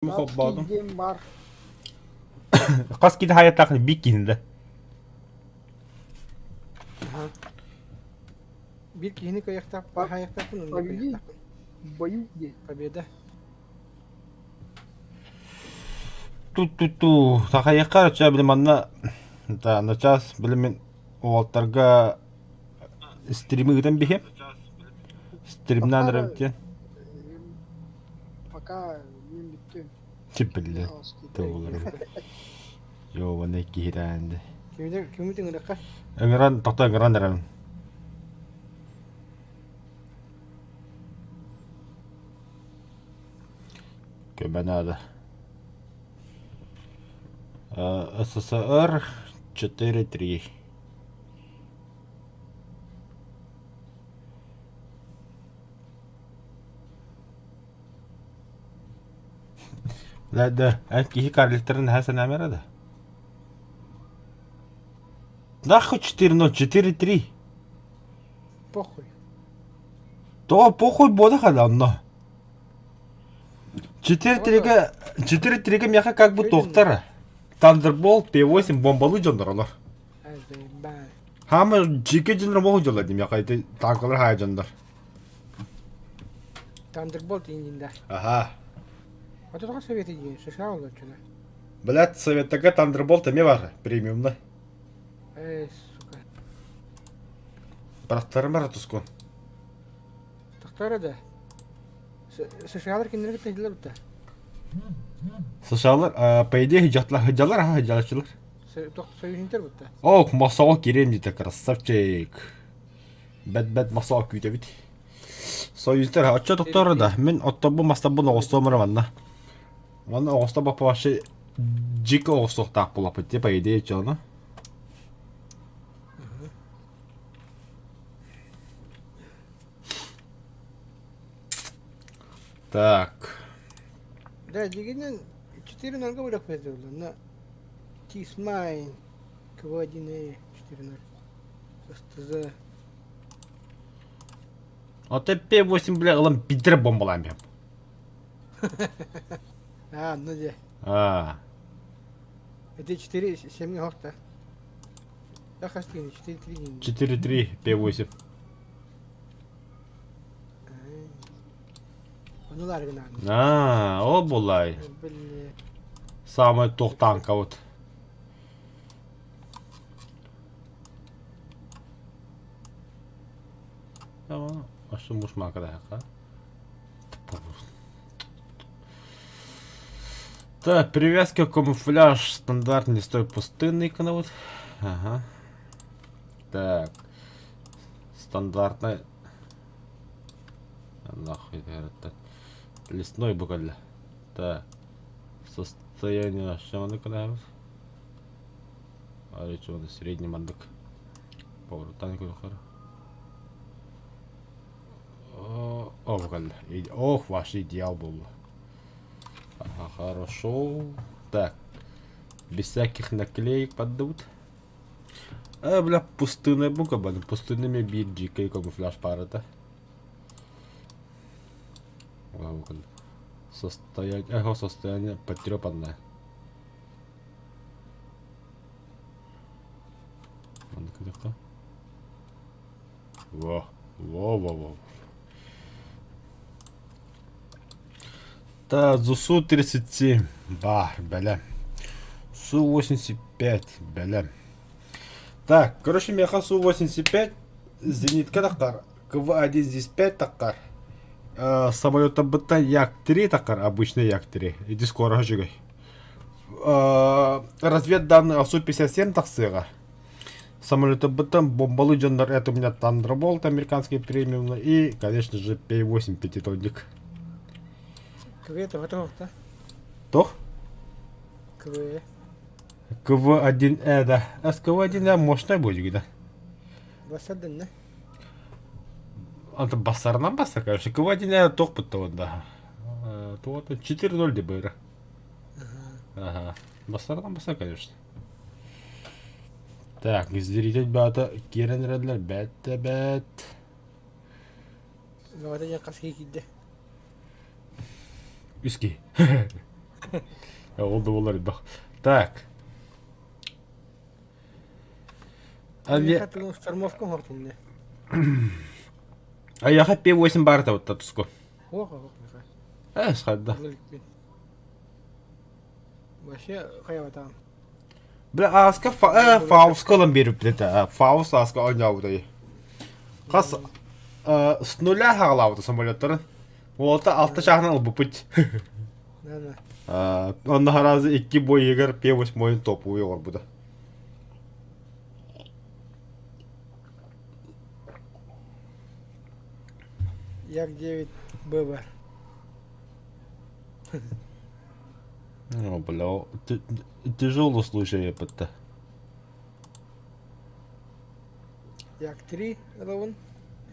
Холбоодум. диэн баар. Хас киһи хаайыттаах биир киһини да. Аха. Биир киһини кыайыахтаах хаайыахтаахпын уонна Победи. кыайыахтаахпын. Бою диэн. Победа. Ту-ту-ту. Сахайыахха короче, били манна да, начаас били мин уолтарга стримы ыытан биһиэм. Стримнаан Пока эрэбит диэн. Пока мин бүттүм. Чип биллэ. Туолар. Йоо, киһирээнди. Кимитин кимитин ыҥырыахха? Ыҥыран, тохто ыҥыран эрэбин. Көмө наада. СССР 4-3. Да, да, эн киһи карликтарын наһаа санаам эрэ да. Нахуй 4-0, 4-3. Похуй. То похуй буола хада онно. 4-3-гэ 4-3-гэ миэхэ как бы туохтар Thunderbolt P8 бомбалыы дьоннор олор. Хаама дьике дьоннор моһу дьоллор дим миэхэ ити танкалар хаайа дьоннор. Thunderbolt индинда. Аха. А то советы диэн США олоччуна. Блядь, советтарга Thunderbolt эмиэ бар премиумна. Эй, сука. Бырахтарым бар тускун. Тохтор да. США-лар кинилэр кытта иһиллэр бутта. США-лар, по идее, хыдьалар, аха, хыдьалаччылар. Союзнитер бутта. Ох, махсаҕа кириэм диэтэ, красавчик. Бэт-бэт махсаҕа күүтэбит. Союзтар, оччо тохтор да, мин оттобун мастабын оҕустуом эрэ манна. Манна оҕусто баппа вообще дьико оҕустуохтаах буолаппыт, по идее, чону. Так. Да, дигинен 4-0 говорят на Тисмайн КВ-1Э 4-0. СТЗ. А ТП-8, бля, ылан бидер бомбалаан бэм. А, ну де. А. Это 4 7 хохта. Да, хастин, 4-3. 4-3, П8. Аа, ол булай. Самый туох танка вот. Ошо мушмака Так, привязка камуфляж стандартный листой пустынный вот. Ага. Так. Стандартный Нахуй это. Лесной буквально. Так. Состояние шаманы канабыз. Арычы средний мандык. Поворотан көрөхөр. О, буквально. Ох, ваш идеал был. Ага, хорошо. Так. Без всяких наклеек поддут. Э, бля, пустынная бука, блин, пустынными биир дьикэй камуфляж паарата. Состояние, эхо состояние потрепанное. Во, во, во, во. Та ЗУСУ-37 бар, бля. Су-85, бля. Так, короче, миэхэ Су-85 зенитка таххар, КВ-1 здесь 5 таххар. Э, самолеттан Як-3 таххар, обычный Як-3. Иди скоро үчүгэй. Э, разведданные Су-57 тахсыаҕа. Самолеттан бомбалы дьоннор это у меня Thunderbolt американский премиум и, конечно же, П-8 пятитонник. КВ тоҕо Тох? КВ. КВ-1Э, да. СКВ-1Э мощная будет, да. Бассардынна. Anta бассарынан бассар, конечно. КВ-1Э тох бутта да. То 4-0 ДБР. Ага. Бассарынан бассар, конечно. Так, зритель баата киирэн эрэллэр бэт да бэт. Баҕата дьэ хас киһи киирдэ? Үс киһи. Ол да буолар элбэх. Так. Авиа... Штурмовка оҥортунна. Аяха П8 баар табытта туску. Ох, ох, меха. Э, схадда. Вообще хайабатаам. Бля, ааска Фауска ылан биэрбит этэ. Фауст ааска оонньообутай. Хас с нуля хаҕалаабыта самолеттарын. Уолта алта чааһынан ылбыппыт. Онно харазы икки бойыгар П8 топовый оҥорбута. Як-9 Б бар. О, бля, тяжелый случай это. Як-3 ылабын.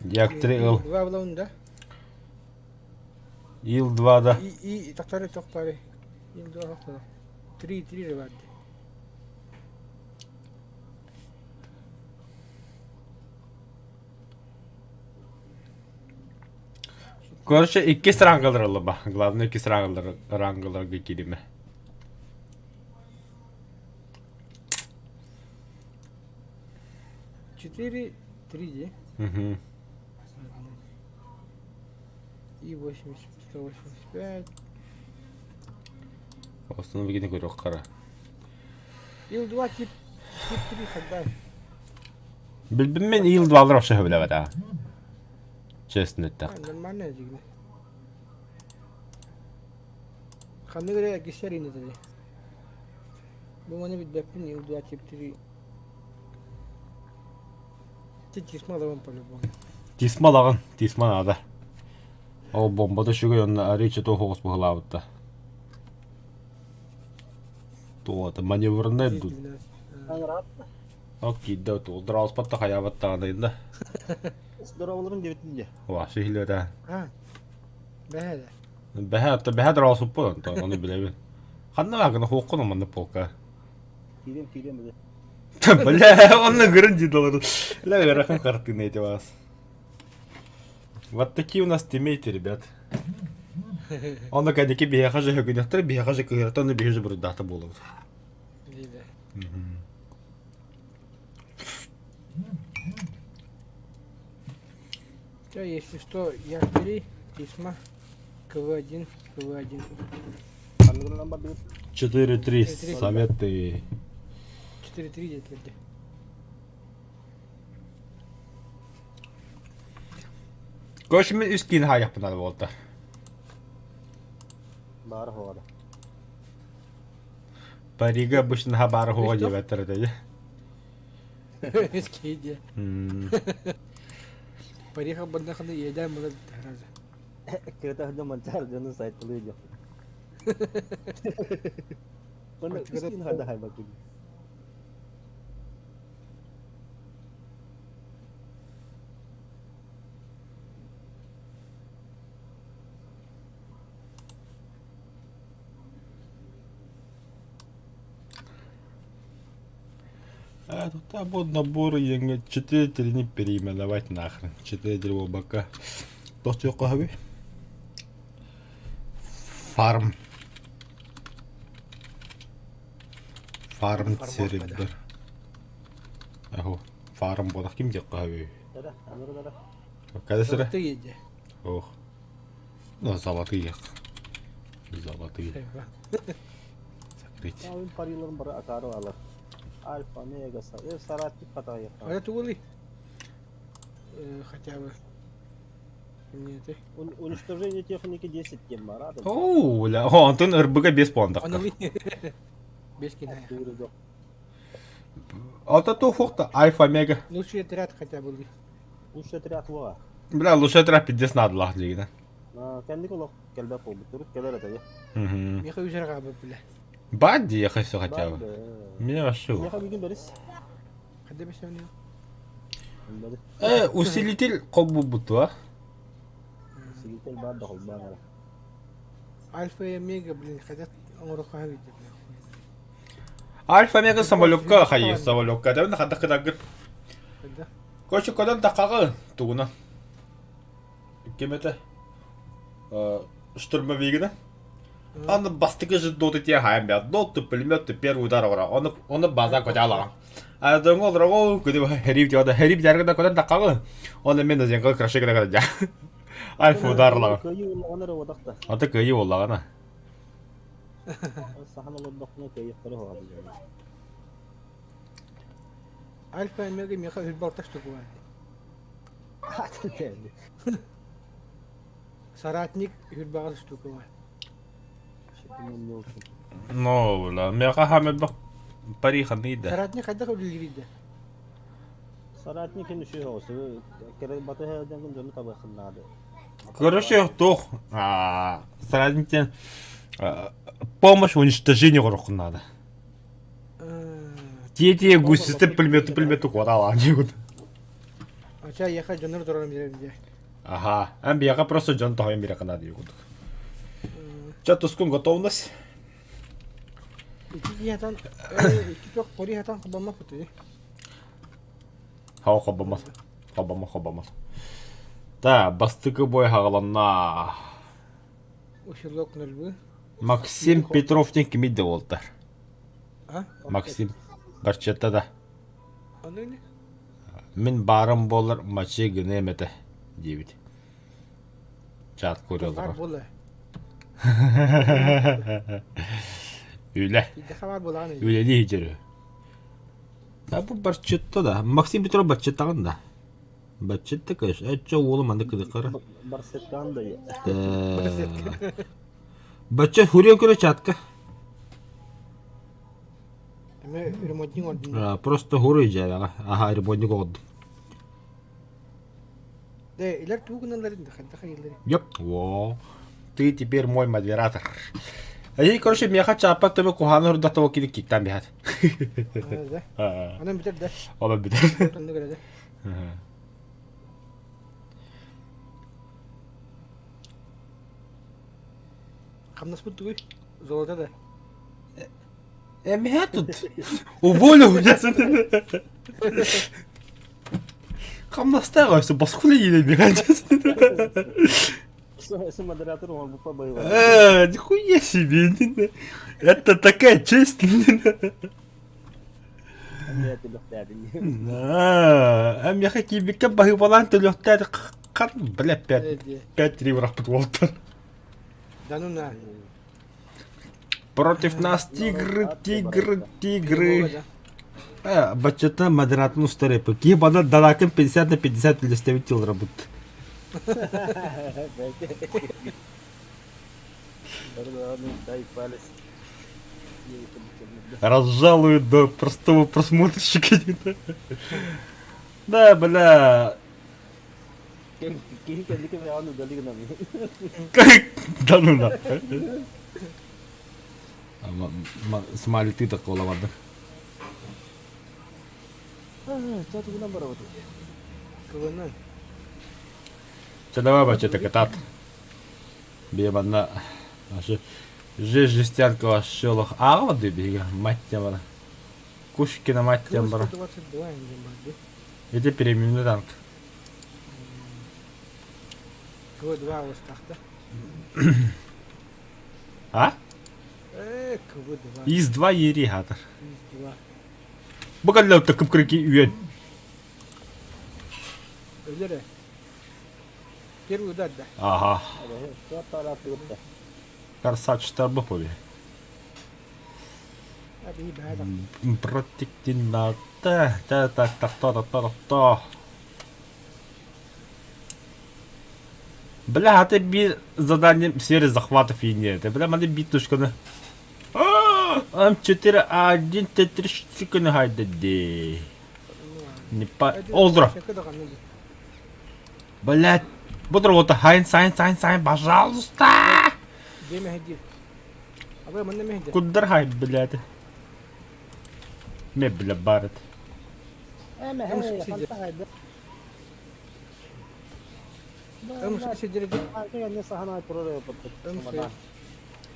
Як-3 ыл. 2 ылабын да? Ил-2 да. И, и, тохтары, тохтары. Ил-2 тохтары. 3, 3 же барды. Короче, иккис рангалар ыллаба. Главное, иккис рангалар, рангаларга кириме. 4, 3, де? Угу. И 80, 185. Останови көрүөх хара. Ил-2 тип, тип 3 хагдай. Билбин мен Ил-2 вообще хөбүлэбэт аа. Честно так. Нормально дигне. Ханнык эрэ гиссер инэтэ Бу маны билбэппин Ил-2 тип 3. Ти тисма алабын по-любому. Тисма алаҕын, тисма наада. Ол бомбата үчүгэй онно арыыча туох оҕус быһылаабыта. Туота маневрнай тут. Ок киирдэ туолдураалыспатта хайаабаттаҕына да. Здороволорун диэбитин дии. Вообще иһиллибэтэ. А, бэһэ да. Бэһэ атта бэһэ дороосуппут онтон ону билэбин. Ханна баагына хуоххун манна полка. Киириэм киириэм били. Бля, он на гранде доллар. Ля, ыарахан картина эти вас. Вот такие у нас тиммейты, ребят. Онно кэнники биһиэхэ же хөгүнэхтэр, биһиэхэ же кыһыратан, онно биһиэхэ же буруйдаахта буолабыт. Диде. Все, если что, я 3, письма, КВ-1, КВ-1. Ханныгынан бардыбыт? 4-3 советы. 4-3 диэтилэр Короче, мен үс киин хаайахпын аны буолта. Баара хоҕо Парига обычно ха баара хоҕо диэбэттэр этэ. Үс киһи диэ. Парига бандаханы иэдээн була сразу. Кырата сылдьан манчаар дьону сайтылыы диэх. Манна үс киин хада хайбаккын. А, тут там вот набор еҥҥэ четыре тирини переименовать нахрен. Четыре дерево бока. Тохтуохха Фарм. Фарм церебр. Аһу, фарм буолах ким диэххэ сөбүй? Дара, анары дара. Кадесера? Золотые иди. Ох. Ну, золотые. Золотые. Закрыть. Аҕын париларын бары акаары алар. Альфа, омега, э, саратик хатаайахха. А это улы. Хотя бы. Нет. Уничтожение техники 10 кем барады. Оу, ля, о, Антон РБГ без понда. Аны без кино. Ата то хохта Альфа Омега. Лучший отряд хотя бы. Лучший отряд ва. Бля, лучший отряд пиздец надо лах дигина. Кэнник олох кэлбэт буолбут. Турут кэлэр этэ. Меха үсэрга бля. Бадди я все хотя бы. Меня вообще. Меха бүгүн бэрис. Хадда бесемне. Э, усилитель холбубуту, а? Усилитель бар да холбаан Альфа и Омега, блин, хотят оҥоруохха эбит Альфа Омега самолетка хайы самолетка да хадда кыдагыр. Хайда? Короче, кодон тақағы тугуна. Кем это? Штурмовигина. Аны бастакы же доты те хаайан бя. Доту пулемет первый удар ора. Оны оны база котялаған. А дыңго драго күді херип жада херип жаргыда көтен таққалы. Оны мен өзен краши гына када. Альфа ударлаган. Кыайыы буоллаҕына эрэ уотахта. Аты кыайыы буоллаҕына. Сахан олордохпуна кыайыахтара суоҕа дии. Альфа Омега миэхэ үһүс штука баар. Соратник үһүрбэҕэ штука баар. Ну, бля, миэхэ хаамырбах пари ханныйда. Соратник хайдах үлэлиирий да? Соратник кини үчүгэй оҕус. Кэрэ батыһа дьону дьону табыаххын наада. Короче, туох соратниктен помощь в уничтожении оҥоруоххун наада. Тиэ-тиэ гусисты пулемету пулемету куотаалаан диэбит. Ача яха дьоннор турарым биэрэр Ага, эн биэхэ просто дьон тоһойон биэрэххэ наада диир курдук. Чэ, тускун готовность? Икки киһи хатан, икки туох пори хатан хабаммат бутуй. Хау хабаммат. Хабаммат, хабаммат. Да, бастыкы бой хаҕаланна. Усилок нөлбү. Максим Петров диэн кимий да буолтар. А? Максим Барчетта да. Аны не? Мин баарым буоллар мачы гыныам этэ диэбит. Чат Баар көрөллөр. буола. Үлэ. Кийдэхэ баар буолаҕын ыйда. Үлэлии сылдьар. А бу Барчетта да. Максим Петров Барчеттаҕын да. Барчетта конечно. Эччэ уолу маннык кыдыкара. Барсеткан да Бачча хурия көрө чатка. Эме ремонтник ордун. Просто хуруй дьээбэҕэ. Аха, ремонтник оҕордум. Де, илер тугу гыналларын да хайдах илери. Йоп. Во. Ты теперь мой модератор. И, короче, миэхэ чааппат төбө куһааны урдата кини киттан биһат. Да. Онон бүтэр да. Онон бүтэр. Оннук эрэ да. Хамнаспыт тугуй? Золото да. Эмиэ тут уволил меня. Хамнастаах өссө босхуна иилэн Если модератор он бы побоевал. Э, нихуя себе. Это такая честь. Миэхэ киирбиккэ баһыыбалаан төлүөхтээх хан бля пять пять три бырахпыт уолтан. Да ну на. Против нас тигры, тигры, тигры. Баччата модераторын устар эпи. Киһи бана даракын 50 на 50 үллэстэбит тылларабыт. Разжалую до простого просмотрщика. Да, бля. Киһи кэнники бэйэҕин удали гынамый. Да ну на. Смайлик ты такого ладно. Чэ тугунан барабыт? Кылынан. Чэ давай бачча кытаат. Бие манна жестянка шелох ааҕа дыы биһиги мать бара. Кушкина мать бара. 122 диэн бар дии. Ити премиумный танк. КВ-2 оҕустаахта. А? Э, КВ-2. Из-2 ери хатыр. Из-2. Бу кэллэ кып-кырыки үөн. Өлөр Первый удар да. Ага. Красавчиктар бу поби. Протектината. Так, так, так, так, так, так. Бля, а ты би задание в сфере захватов и нет. Бля, маны бит тушканы. М4, А1, Т3, 4 хайда ди. Не по... Олдро. Блять. Бодро вот хайн, сайн, сайн, сайн, пожалуйста. Куддар хай, блядь. Ме, бля, барыт.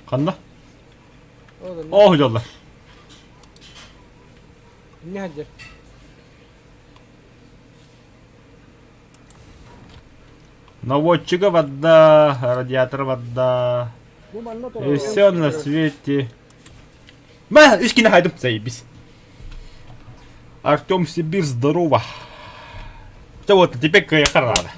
Ханна? Оо, дьоллор. Наводчига вода, радиатор вода. Бу манна И турар. все на свете. Ма, үс кини хайдым, заебись. Артем Сибирь, здорово. Все, вот, теперь кыйахар надо.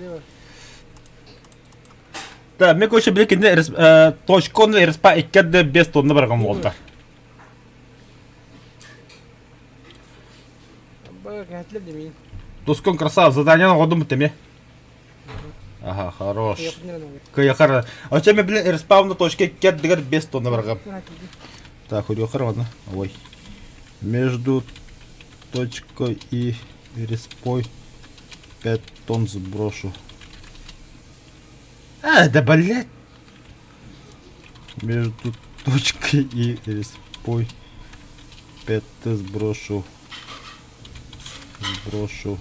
Да, мен короче, били кине точкон РСП иккерде без тонна барган болду. Тускун красав, задание годум теме. Ага, хорош. Кыйахар. А чем мен биле респаун точке иккердигер без тонна барган. Так, хурьохар ладно. Ой. Между точкой и респой 5 тонн сброшу. А, да блять. Между точкой и респой 5 т сброшу. Сброшу.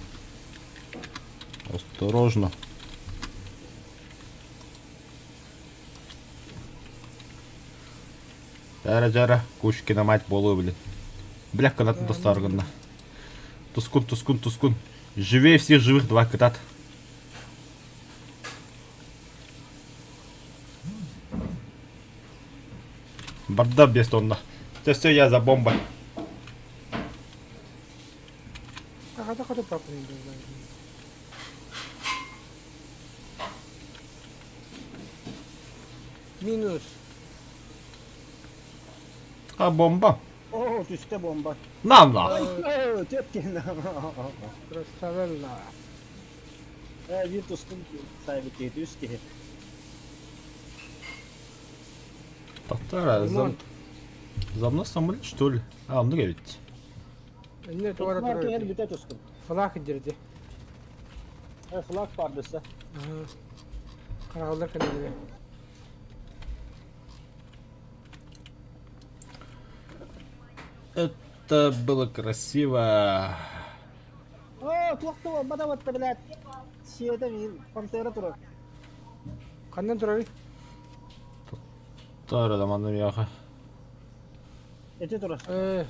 Осторожно. Жара жара, Кучкина мать болу, блин. Бля, когда-то достар гына. Тускун, тускун, тускун. Живее всех живых два кытат. Барда без тонна. Все, все, я за бомбой. Минус. А бомба? Оо, түстэ бомба. На на. Оо, Тепкин. Красавелла. Ээ, биир тустун сайбыт киһи, үс киһи. Татара, за, Ремонт. за мной самолет, что ли? А, ну ведь. Инне тугара Тускун турар. киһи бүтэ тускун. Флаг дирди. Э, флаг пардыса. Карагаллар кэннилэрэ. Это было красиво. Оо, туох да буолбата батта, блядь. Сиэтэ миин пантера турар. Ханнан турарый? Татара, да манна мияха. Эти турар. Э,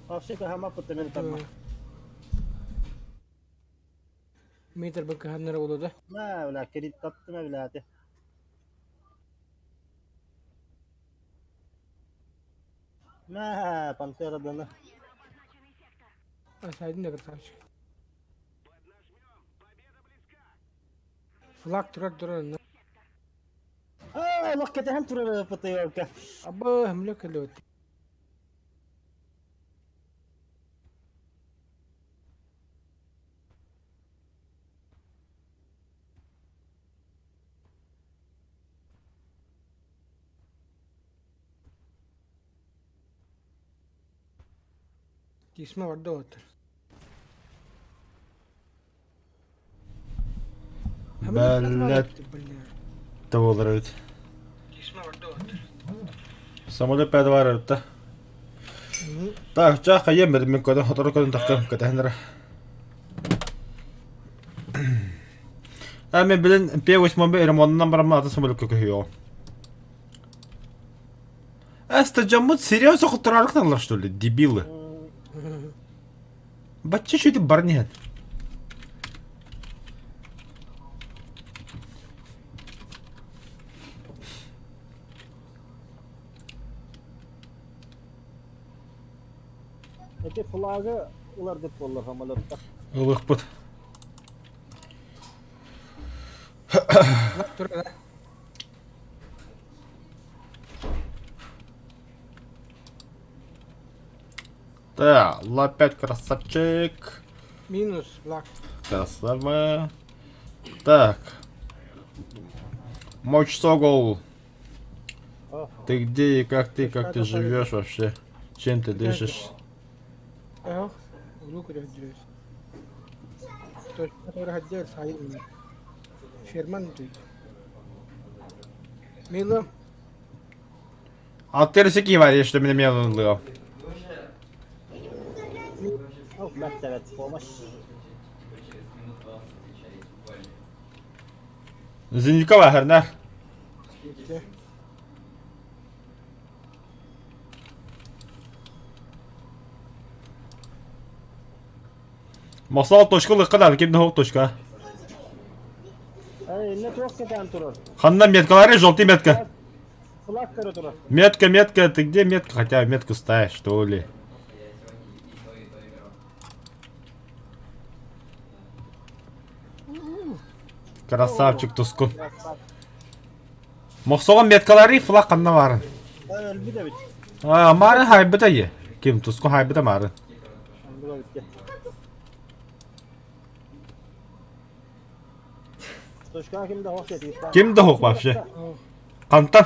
Вообще каһама пытта мен тарма. Метр бакы ханнара болду да. Мә, бля, кредит таттым, блядь. Мә, пантера даны. Асайдын да красавчик. Флаг турар турар. Аа, лох кэтэһэн турар пытыйалка. Абы хэмле кэлэт. Тисма барда отыр. Блядь. Болар эбит. Самолет пәді бар эбит да. Так, ча хайым бер мен көдөн хотору көдөн тахтым көтәһенер. А мен билен P8 бе ремонтынан барам аты самолет көкөйөө. Аста жаммут серьезно хотурарыкталар что ли, дебилы. Бачча шүтү бар нет. Эти флагы улар деп боллар самолетта. Ылыхпыт. Флаг турар да. Да, Ла-5 красавчик. Минус флаг. Красава. Так. Мочь Согол. Ты где и как ты живешь вообще? Чем ты дышишь? Эх, улуу көрөдүрөс. Точка хаддер сайын. Шерман туй. Мила, А ты рысики варишь, что меня мелон Ох, мать помощь. Зеникова, хернер. Масал точка лыкка да, кимде хоқ точка. Эй, не. Туох кэтээн турар? Ханна меткалары? Желтый метка. Флаг көрө турар. Метка, метка, ты где метка? Хотя метку ставишь, что ли? Красавчик Тускун. Мохсоҕон меткалары флаг ханна баарын? Өлбүт эбит. А, Марын хайбыта е. Ким Тускун хайбыта Марын. Ким да суох вообще? Хантан?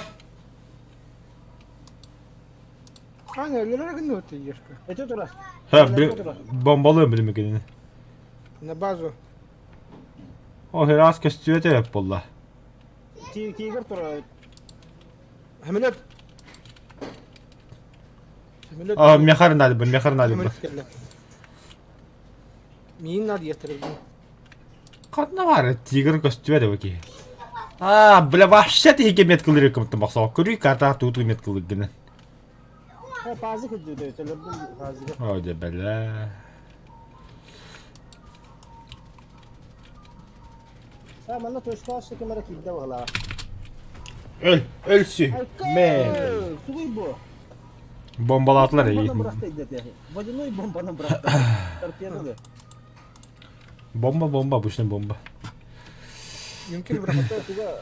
Хаан өлөрөр гынныбыт Ешка. Эти тура. Ха, бомбалыам билими кинини. На базу. О, раз көстүөтэ эп буолла. Тигр тура. Самолет. Самолет. А, мехар надо мехар надо Миин надо естірген. Ханна баар тигр көстүбэт эбит киһи. Аа, бля, вообще тиһикке меткалыыр кымтын бохсоо. Көрүй карта тууту меткалыыр гынан. Пазы кыдды төлөрдүм пазыга. О, дьэ бэлээ. Ха, манна точкалаах кэмэрэ киирдэ баҕалааҕа. Өл, өлсү. Мэн. Тугуй бу? Бомбалаатылар Бомбаны эйигин. бырахта идэтэ. Водяной бомбаны бырахта. Торпеданы. Бомба, бомба, обычная бомба. Юнкер бырахта. Туга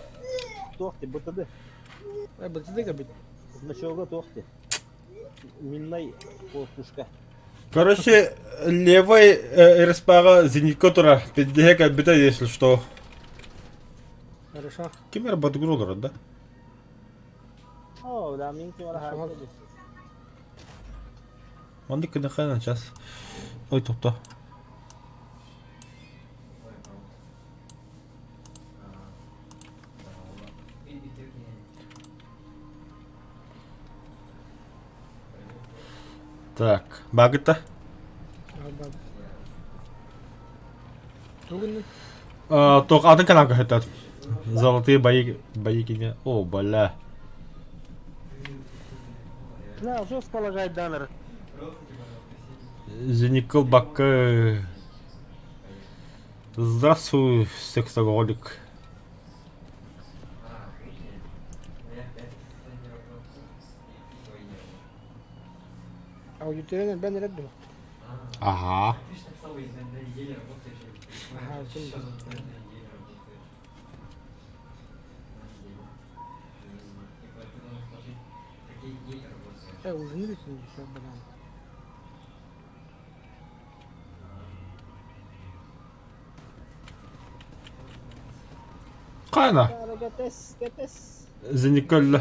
туох ти бытыды. Бытыды кабит. Значога туох ти. Миннай пушка. Короче, левый РСП-га зенитка турар. Пиздеһэ кэлбитэ, если что. Хорошо. Ким эрэ батгур олорор да? О, да, мин ким ара Маннык гынаххана сейчас. Ой, тохто. Так, багыта. Тугунный. Туох атын каналга көһөттөөт. Золотые бои бои кине. О, бля. Да, уже располагает даннер. Зеникл бакка. Здравствуй, сексоголик. Аудиторияны ben эрэддим. Ага. Аха, Uzun bütün düşüyor bana. Хайна. Гатес, гатес. Зеникл.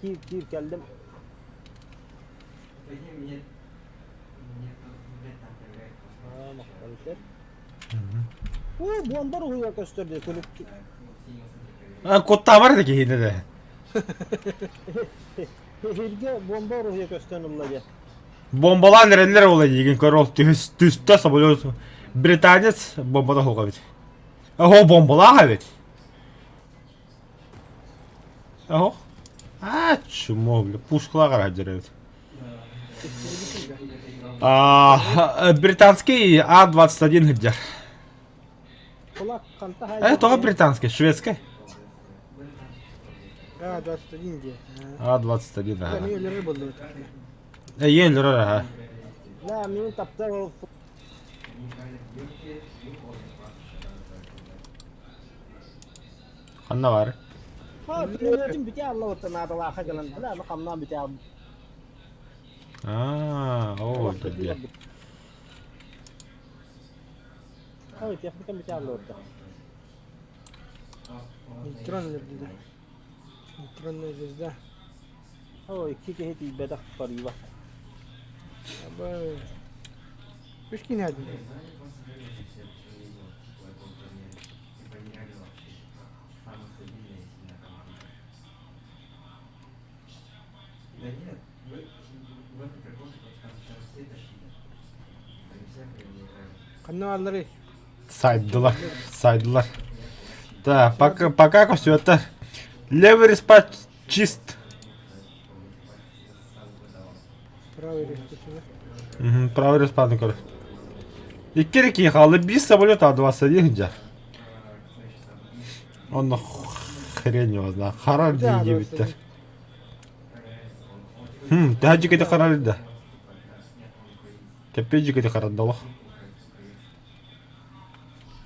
Киир, киир кэллим. Аа, махталытыр. Оо, буомбар уһуйа көстөр дии күлүк. А, куттаабар да киһини да. Эһиилгэ буомба уруһуйа көстөн ылла дии. Бомбалаан эрэллэр буола диигин көр ол түс түстэ самолет британец бомбата суох эбит. Оһо бомбалаах эбит. Оһо. А, чмо, бля, пушкалаах эрэ эбит. А, британский А-21 где? Кулак ханта Э, тоҕо британский, шведский. А-21 дии. А-21, ага. Эмиэ өлөрөр буоллубут. Э, өлөрөр, ага. Да, мин таптар ол Ханна бар? Ха, пулеметин бүтэ алла наадалааха гынан. Бля, аны хамнаан бүтэ А, о, да. Ой, техника бүтэ алла Нейтрон өлөрдүлэр. Нейтронная звезда. Ой, икки киһи тиийбэтэх парыыба. Аба. Үс киһи хаадын. Ханна баалларый? Сайдылар, сайдылар. Так, пока, пока көстүбэттэр. Левый респа. Чист. Правый республика. Угу, правый респаун көр. Икки эрэ киһи хаалла, биир самолет А21 дьэ. Онно хрень его знает. Харар дии диэбиттэр. Хм, төһө дьикити харар да. Кэппи дьикити харарда олох.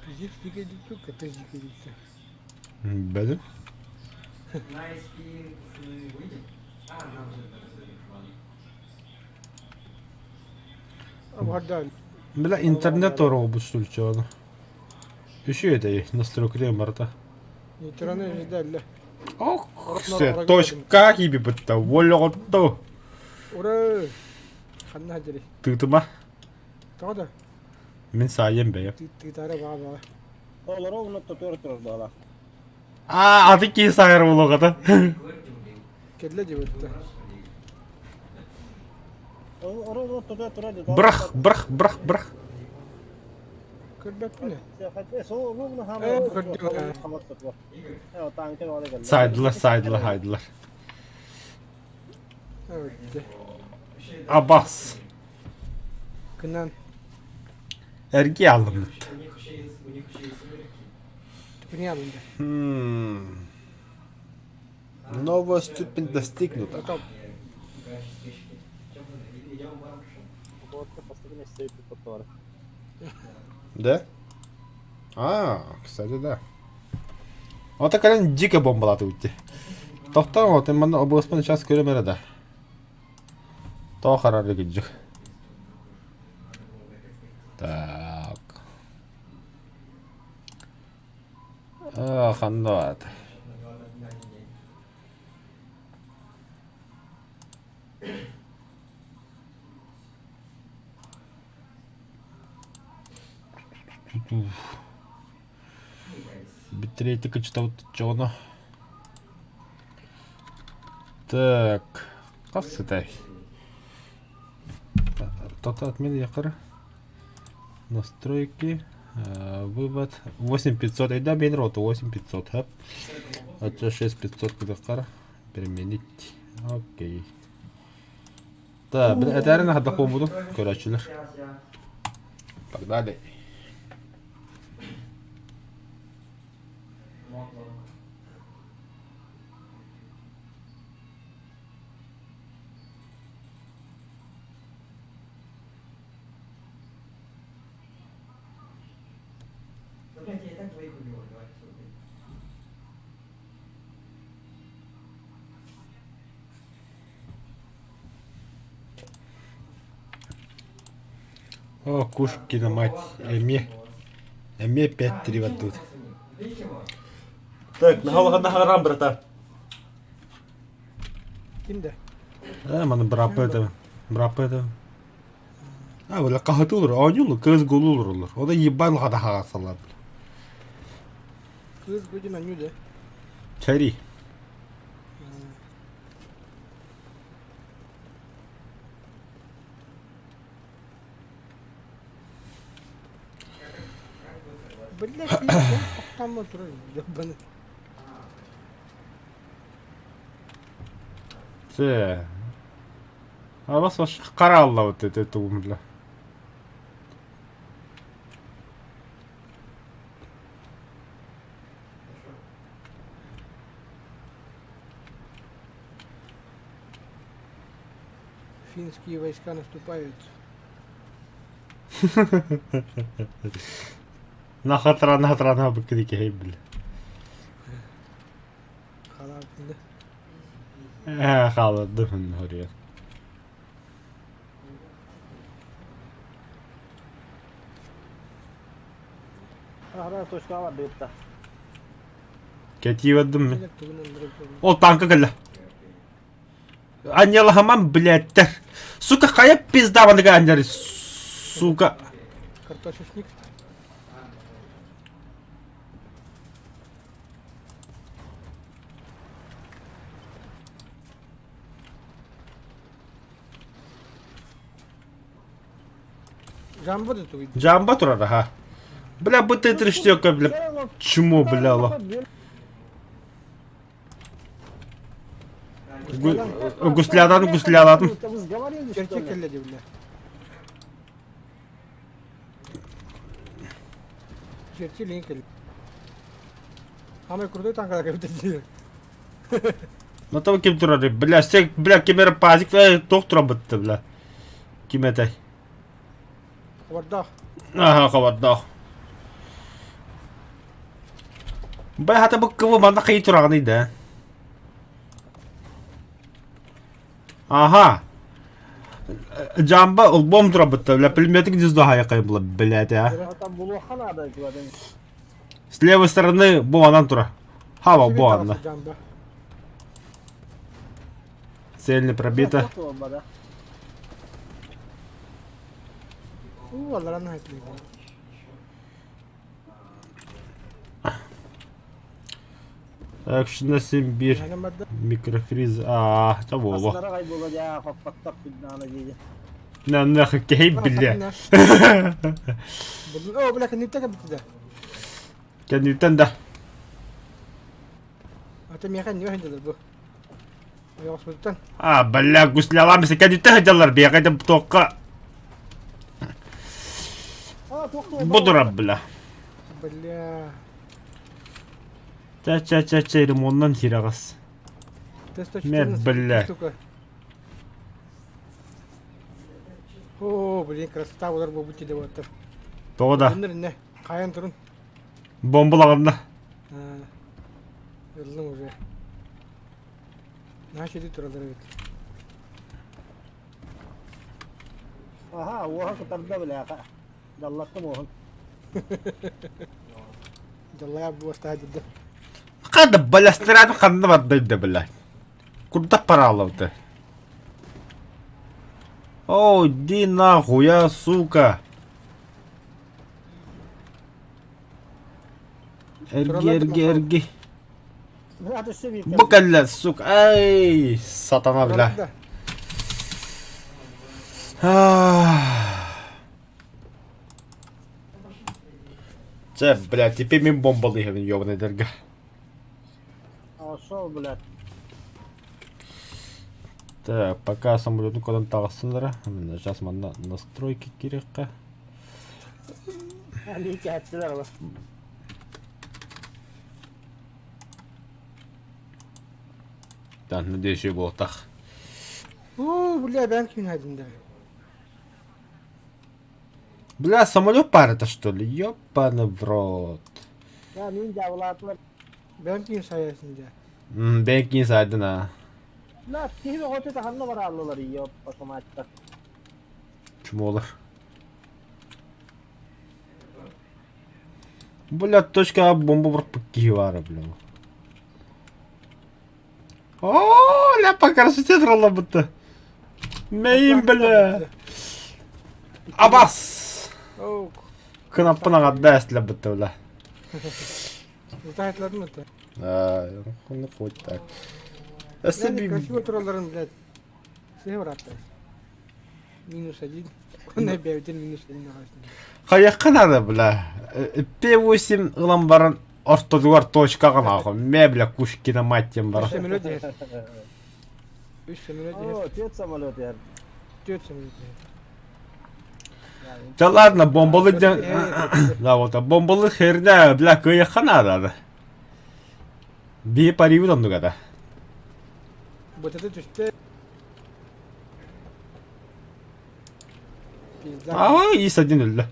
Пиздец дикий капец дикий Бәдим. Бля, интернет оробут сүлчөөнү. Үчүгэй настройка барыта. Нейтраны ждали. Ох, все, точка киби бытта, волоҕотто. Ура! Ханна дери. Тыытыма. Тоҕо да? Мин саайым бэйэм. Тыытара баҕа баҕа. Олоро уна тотор турар баала. Аа, аты киһи саайар буолуоҕата. Кэллэ диэбитте. Оро уна тотор турар. Бырах, бырах, бырах, бырах. Көрбөппүн. Сайдылар, сайдылар, хайдылар. Абас. Кынан. Эргий алыммыт. Түпүнэ алынды. Новая ступень достигнута. Да? А, кстати, да. Вот такая дико бомбалаты уйти. Тохтоо, вот манна обуоспун сейчас көрөм эрэ да. Тоҕо харар гиддьик. Так. А, ханна баата. Битрейти кычтабыт дьоно. Так, хас сытай? Тота отмени якыры. Настройки. Вывод 8500. Эйда мен рота 8500. Хап. Ача 6500 кыдыккар. Применить. Окей. Так, бир этәрин хадда буду. Көрәчүлөр. Погнали. О, Кушкина мать, эмиэ, эмиэ 5-3 бардыбыт. Так, наһалаҕа наһарам, брата. Ким да? Э, маны быраппа этэ, быраппа этэ. А, бля, хаһытылар, оонньуулар, кыыс гулуулар олор. Ода ебан хата хаҕасалар. Кыыс гудин анню да. Чари. Биллэ тохтомо турар дьаббаны. Це. А вас ваш қаралла вот это это бля. Финские войска наступают. Нахатра нахатра быкыды бля. Халаапында. Э, хаалладым хоруйар. Аһара точка бардыбытта. Кэтии бардым мин. Кэлэр тугунан барар Ол танка кэллэ. Анньалаһаман, блядьтэр. Сука, хайа пизда маныга анньары, сука. Картошечник. Жамба да тугуй. Жамба турар, аха. Бля, бу т-34, бля, чмо, бля, ла. Гуслядатын, гуслядатын. Черчек кэллэ дии Черчилль иҥ кэллэ. Самый крутой танкалар кэбитэ дии. Ну там ким турар, бля, все, бля, ким эрэ пазик, туох турабытты, бля. Ким этэй? Хабардаах. Ага, хабардаах. Бля, хата бу кыбы манна кый тураҕыный да. Ага. Жамба ылбом турабытта, бля, пулеметы гнездо хайакай была, блядь, а. Там булуохха наада дьуадын. С левой стороны бу анан тура. Хава бу анна. Цель не пробита. Экшна 7-1 микрофриз. Аа, та буолуо. Нахуй киһи биллэ. О, бля, кэнниттэн кэлбитэ. Кэнниттэн да. Ата миэхэ не сылдьаллар бу. Ойоҕоспутуттан. А, бля, гуслялаамсы кэнниттэн сылдьаллар биэхэ да туохха. Бу турар, бля. Бля. Ча-ча-ча-ча, ремоннан сирэҕэс. Мэ, бля. О, блин, красота болар буолбут дии буолаттар. Тоҕо да? Өннөр инне, хайан турун. Бомбалаҕынна. Ыллым уже. Наша туралар эбит. Аха, уоха кытарда билээхэ. Даллаттым уоһун. Даллая буостаа дидэ. Ханда балястырааты ханна бардайда бля. Курдак параалабыта. О, иди нахуй, а, сука. Эрги, эрги, эрги. Бу кэллэ, сука. Ай, сатана, бля. Чэ, бля, теперь мин бомбалыыһабын, ёбаный дэргэ. Ошол, блядь. Так, пока самолету кодон таҕыстыннара. Сейчас манна настройки кириэххэ. Лиикээттилэр олор. Так, надеюсь, буолтах. Уу, бля, бэм ким хайдын да. Бля, самолет пара-то что ли? Ёбаный в рот. Я мин дьаабылаатылар. Бэм ким сайасın дьэ. Бэйэн киин сайдын а. На, киһи бөҕөтө таханна барааллылар ийэ автоматтар. Чумолар. Бля, точка бомба бырахпыт киһи баара, бля. О, ля по красоте туралларбытта. Мэйим, бля. Абас! Кынаппын аҕарда эстилэрбитте, бля. Утаайтыларын это. А, ну хоть так. Өссө Красиво туралларын, блядь. Сыһы барааттар. Минус один. Онно бэйбитин минус один Хайахха надо, бля. П8 ылан баран ортотугар точкаҕа нахуй. Мэ, бля, Кушкина мать тем баран. Үс самолет иһэр. Үс самолет иһэр. О, түөрт самолет иһэр. Түөрт самолет иһэр. Да ладно, бомбалы дьон... Да, вот, бомбалы херня, бля, кыайахха надо. Бии парибыт оннук ата. Вот это түстэ. Пизда. Аа, ис один өллө.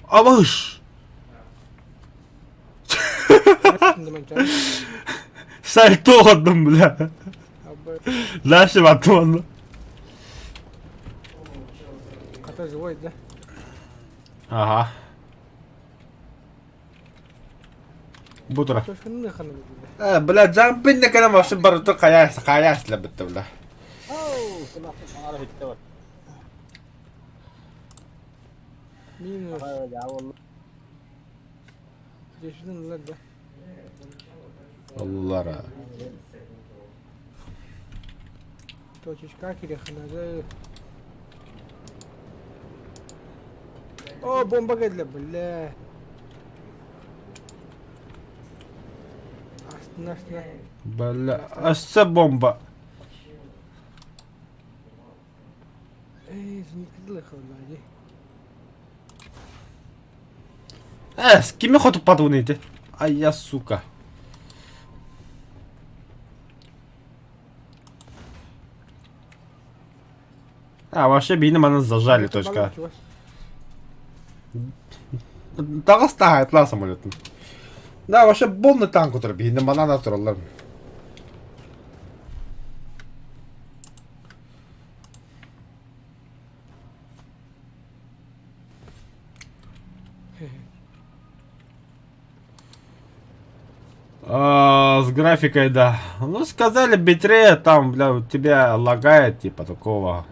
Абыш! Сальто оҕордум, бля. Дальше баттым онно. Хата живой, да? Ага. Бу тура. Э, бля, джампин да кэлэн вообще барыта хайа хайа бітті, бля. Минус. Дешин да. Аллара. Точечка кирехнада. О, бомба кэллэ, бля. Астына, астына. Бля, өссө бомба. Эй, зенитка дылы дии. Э, с кими хотуппатыбын ити? Ай я, сука. А, вообще биини маны зажали, точка. Таҕыс таһаайтлаа самолетун. Да, вообще полный танк утар биһини манана тураллар. А, с графикой, да. Ну, сказали, битрейт там, бля, у тебя лагает, типа такого.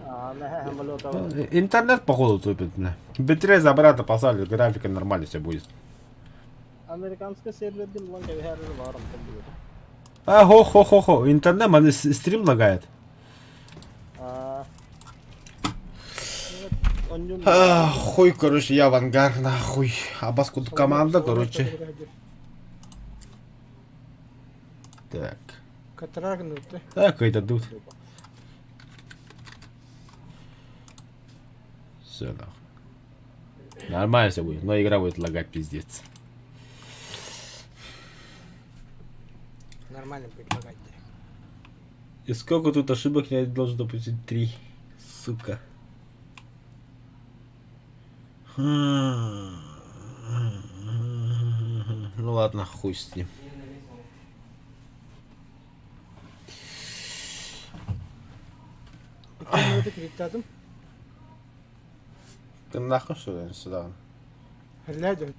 Ну, интернет, походу, тупит, бля. Битрейт за обратно поставили, графика нормально все будет. Американскай сервердин булан кэбиһэр баар онтон буолуо. А, хо-хо-хо-хо, интернет, маны стрим лагает. А, хуй, короче, я в ангар, нахуй. Абас команда, короче. Так. Катрагнуты. Так, это тут. Все, нахуй. Нормально все будет, но игра будет лагать пиздец. Нормально будет лагать. И сколько тут ошибок я должен допустить? Три. Сука. Ну ладно, хуй с ним. Ты нахуй что ли сюда? Глядя.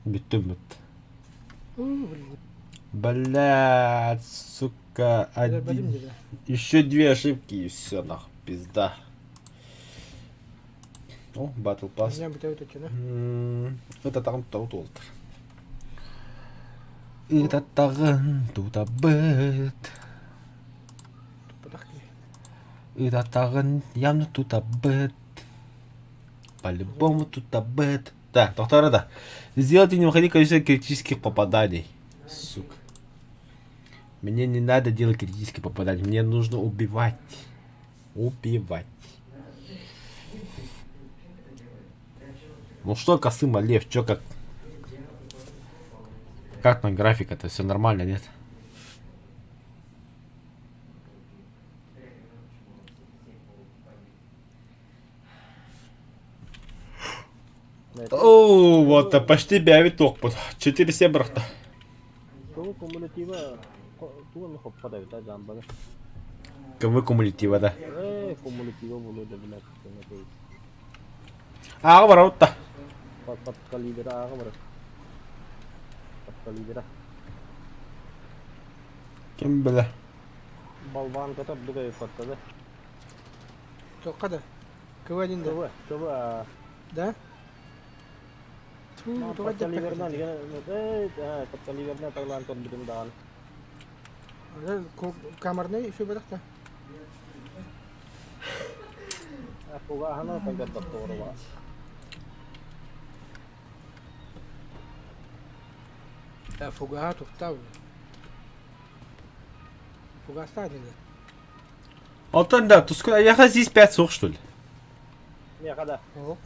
Бүттүм бүт. Блядь, сука, один. Еще две ошибки и все, нахуй, пизда. О, Battle Pass. Это там толтер. Ытаттаҕын тутабыт. Ытаттаҕын явно тутабыт. По-любому тутабыт. Так, доктора, да. Сделайте необходимое количество критических попаданий. Сука. Мне не надо делать критические попадания. Мне нужно убивать. Убивать. Ну что, Касыма, Лев, чё как? Как там графика-то? Все нормально, нет? О, вот, почти бэйэбит туохпут. 4-7 бырахта. Тугу кумулятива тугу эмэ хоппот эбит а дьаамбаны. КВ кумулятива, да. Ээ кумулятива буолуо да билэр Ааҕа барабыт да. Подкалибера ааҕа барар. Подкалибера. Ким билэ. Болванката ордук өйөппөттө да. Тоққа да. КВ-1 да. КВ, КВ. Да? Ту, тоҕо Подкалиберынан э подкалиберынан таглаан көрбүтүм даҕаны. Камерный еще бадахта. Кугааһына көрбөттө Фугаһа тухтаа. Фугастаа диэн. Алтан да, Тускун, я здесь 5 суох, что ли? Миэхэ да.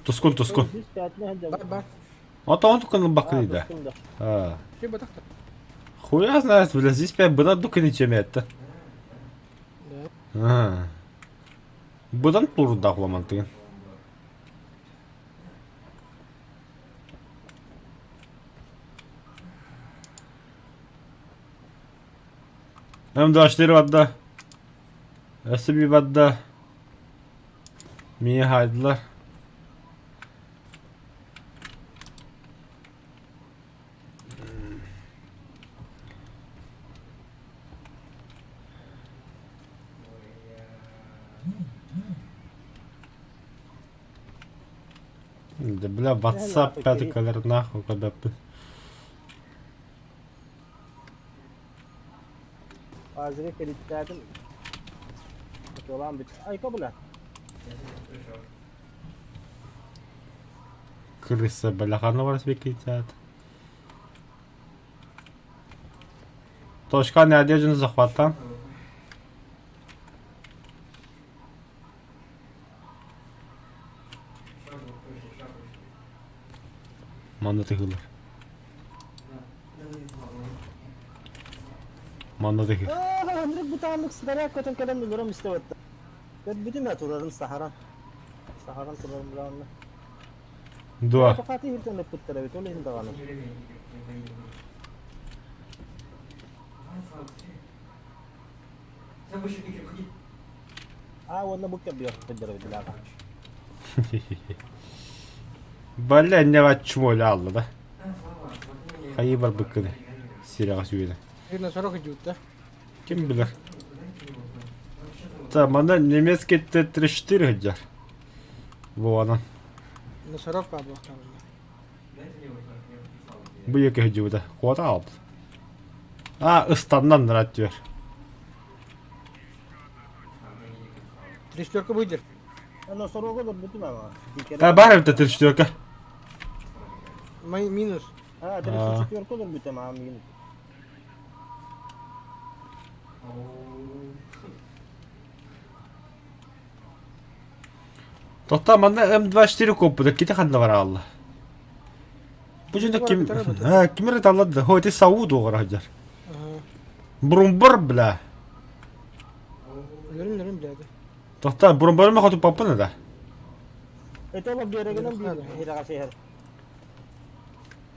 Тускун, Тускун. Здесь 5 Бар, бар. Ото он только на бакны, да. А. Хуя знает, бля, здесь 5 быдан дука ничем это. Да. Быдан турда хуламантыгын. М24 бадда. SB бадда. Мия хайдылар. Да бля, WhatsApp пятый колер нахуй, когда... Азыры кредиттээтим. Очуолаан бүт. Айка бля. Крыса, бля, ханна бар себе кредитят. Точка надежды захваттан. Манна тыһыылар. Манна тыһыы. Андрей бутааннык снаряд көтөн кэлэн өлөрөм истэбэттэ. Көрбүтүм ээ турарын саһаран. Саһаран турарын булаанна. Дуо. Хаты иһиртэн ыппыттар эбит, ол иһин даҕаны. Аа уонна бу кэбиэхпит эбит Бля, не чмоля алла да. Хайы барбыккыны. Сирэҕэ сүүнэ. Видно, сорок идет, да? Ким билэр. Та, манна немецкий Т-34 сылдьар. Буонан. Носорог баар буолуохтаах. Бу екі сылдьыбыта. Куота хаалбыт. А, ыстаннан рад түөр. Трестерка выйдет. Носорога олорбутум ама. Та бар эбит 34 Мой минус. А, 34 олорбутум ама минус. Тота манна М24 куоппута кити ханна бараалла. Бу дьоно ким а ким эрэ таллар да хо ити Сауд уоҕар сылдьар. Брумбар бля. Өлөрүм өлөрүм блядь. Тота Брумбарым хотуппаппын да. Это ол биэрэгинэн биир иһирэҕэ сиһэр.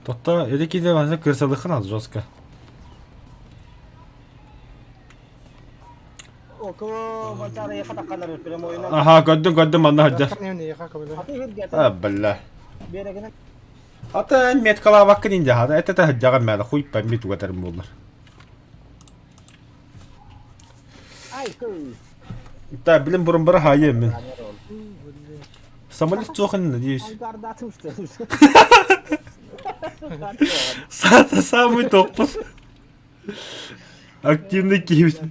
Тота эти кити манна кырсалыхын аз жестко. Около Манчары хатакканар прямойунан. Аха көрдүм көрдүм манна сылдьар. Аты иһиргэ А бля. биэрэгинэн Ата меткалаабаккын инде хата это сылдьаҕын мээнэ хуй пойми тугатарым буоллар. ай кый. Та билим Брумбара хайым мин. Самолет суох надеюсь. Ангардатым что Сата самый топпус. Активный киһибит.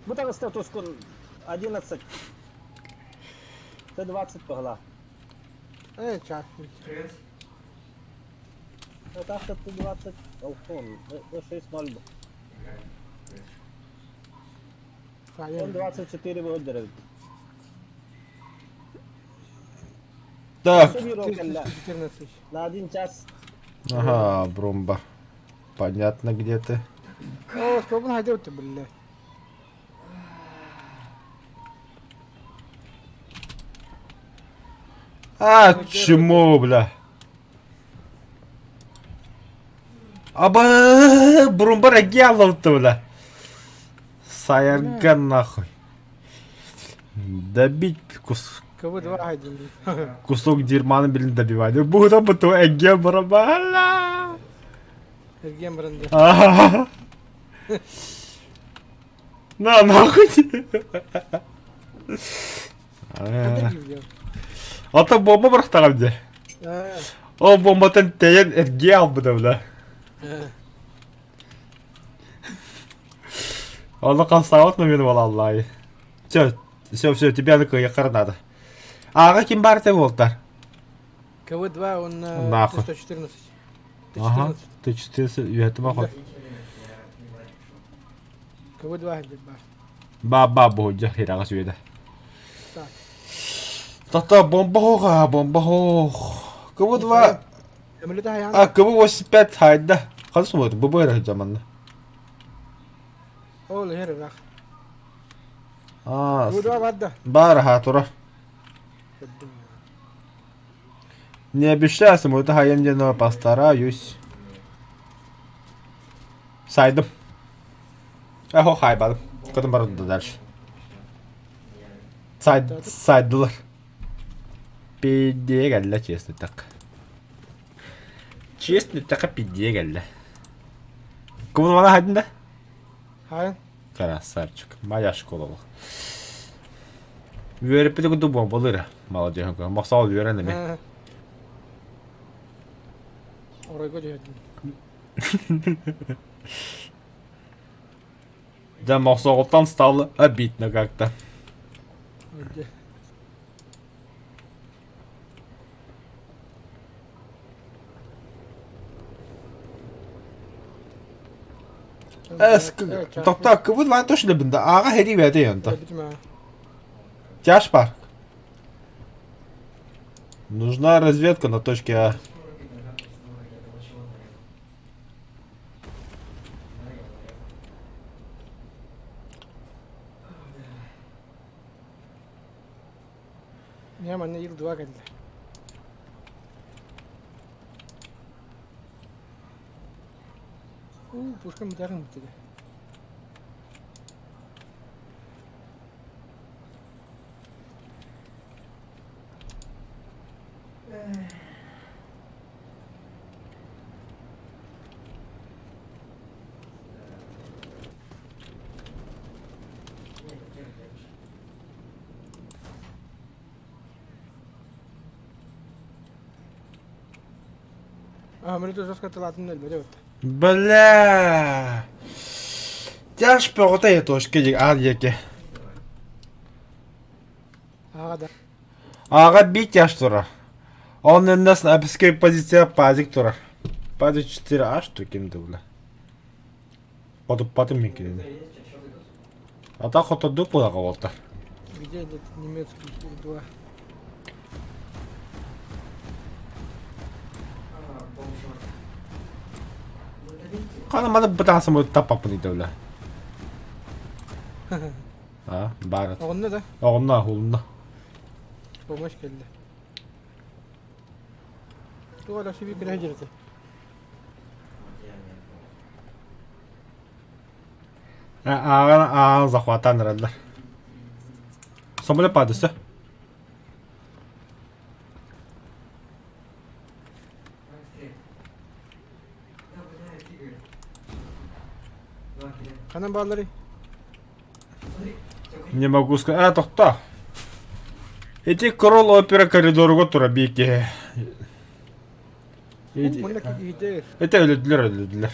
Бу таҕыста тускун 11. Т-20 погла. Э, час. Это авто Т-20 Алхон. 6-0. М24 выдерет. Так. 14. На один час. Ага, Брумба. Понятно, где ты. О, сколько найдет ты, блядь. А, чему, бля? Аба, Брумбар гялов-то, бля. Саярган нахуй. Добить кус КВ-2 один. кусок дерьма, блин, добивать. Буду потом эге барабала. Эрген бренде. Ага. На, нахуй. Ата бомба бырахтаҕым дии. Ол бомбатын тэйэн эргиэ албыта бля. Ону хамсаабат момент буолаллаай. Все, все, все, тебя на кыайаххар надо. Ааҕа ким баар этэ буолтар? КВ-2 он на Нахуй. Т-114. Ага, Т-14. Т-14 үөһэтим охот. КВ-2 диэн баар. Ба-ба буһуйдьа хираҕа сүөдэ. Так. Тата бомба хоха, бомба хох. КВ-2, Самолета хайаан. а КВ-85 хайда. Хас сумут, бу бу жаманна. Ол иһэр ыраах. А, КВ-2 баар да. бар ха тура. Не обещаю, самолета хаем но постараюсь. Сайдым. Эхо хайбадым. Кытым барды дальше. Сайд, сайдылар. Пиздее кэллэ, честно так. Честно так пиздее кэллэ. Кому бана хайдын да? Хайын. Красавчик. Моя школа был. Үөреппит курдук бомбалыыр. Молодец. Махсал үөрэн эми. Оройго түһэрдим. Да, Махсалтан стало обидно как-то. Где? Тохтоо, КВ-2 точно бында. Ааҕа сэрии бэйэтэ янта. Тяж парк. Нужна разведка на точке А. Миэхэ манна Ил-2 кэллэ. Уу, пушкам бүтээхин бүттэ. Бля! Тяж бөҕөтө точка диэки аа диэки. Ааҕа биир тяж турар. Ол иннинэ снайперскай позиция пазик турар. Пазик 4 H ким да бля. Хотуппатым мин кинини. А так хотордук буолаҕа уолтар. Где этот немецкий Ил-2? Хана маны бытаасым таппаппын ыйда А, баар. Оҕонно да? Оҕонно, улунна. Помощь кэллэ. Туох эрэ сибиир кэлэ сылдьар этэ. Ааҕан ааҕан захватаан эрэллэр. Самолет падыса. Ханан баалларый? Не могу сказать. А, тохто. Ити Кролл опера коридоруга тура биир киһи. Манна киһитэ Это өлөдүлэр өлөдүлэр.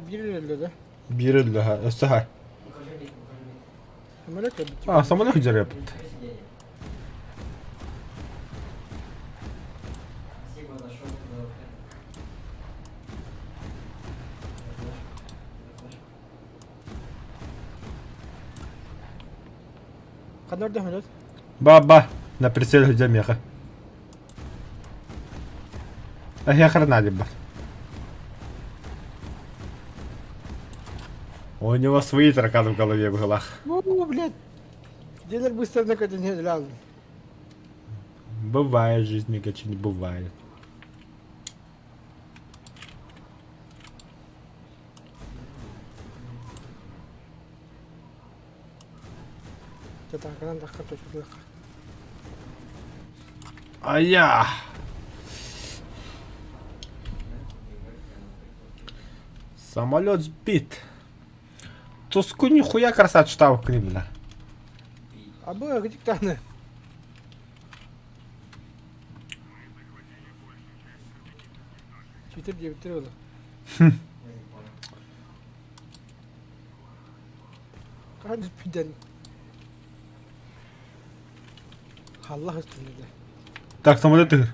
Биир өллө да? Биир өллө, өссө хай. Самолет эбит. А, самолет дьарыппыт. Ханна ордо самолет? Ба-ба, на прицеле сылдьар миэхэ. Эһиэхэ наадыйбат. У него свои тараканы в голове быһылаах. Ну, блядь. Дилер быстро не лял. Бывает в жизни, не бывает. Айа! Самолет сбит. Туску нихуя красавчик бля. Абы гдиктаны. Читер диэбиттэр буолла. Хаһан бүппүтэн Аллах үстүнэ Так, самолет тыгыр.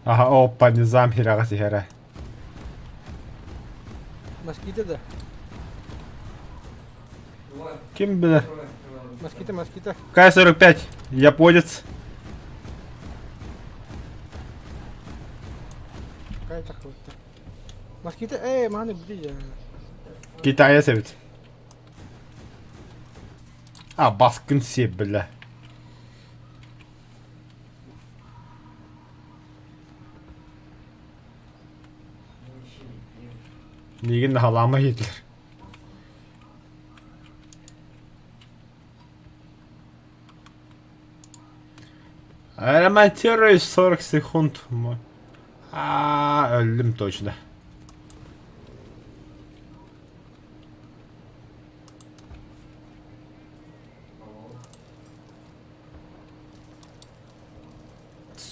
Ага, опа, низам хираҕа сиһэрэ. Москита да? Ким билэр? Москита, москита. К-45, японец. Кай тахсыбыттар. Москита, ээ, мааны били Китаец эбит. А, баскын сиэп, бля. Миигин наһалаама иһитлэр. Ремонтирую 40 секунд. А, өллүм точно.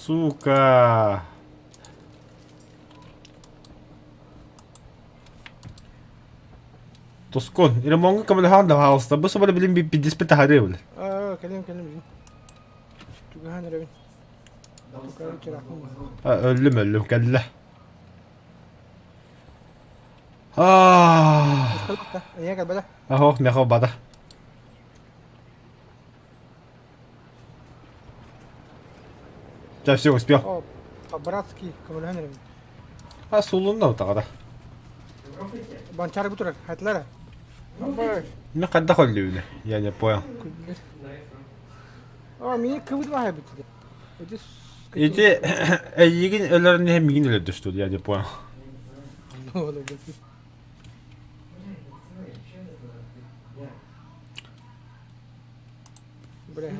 Сука. Тускун, ремонтка көмөлөһөн да хаалыста. Бу соборо билин бидиспит таһарыы били. Аа, кэлим кэлим билин. Тугахан эрэбин. Тугары чырахын. Өллүм өллүм кэллэ. Аа. Эйэ кэлбэтэ. Ахох меха бада. Да все, успел. О, по-братски көмөлөһөн эрэбин. А сулунна утаҕара. Банчары бу турар, хатылара. Мен хайдах өллүбүнэ? Я не понял. О, мини кыбыт баһай бит. Эти Ити эйигин өлөрөн иһэн мигин өлөрдө что ли, я не понял. Бля,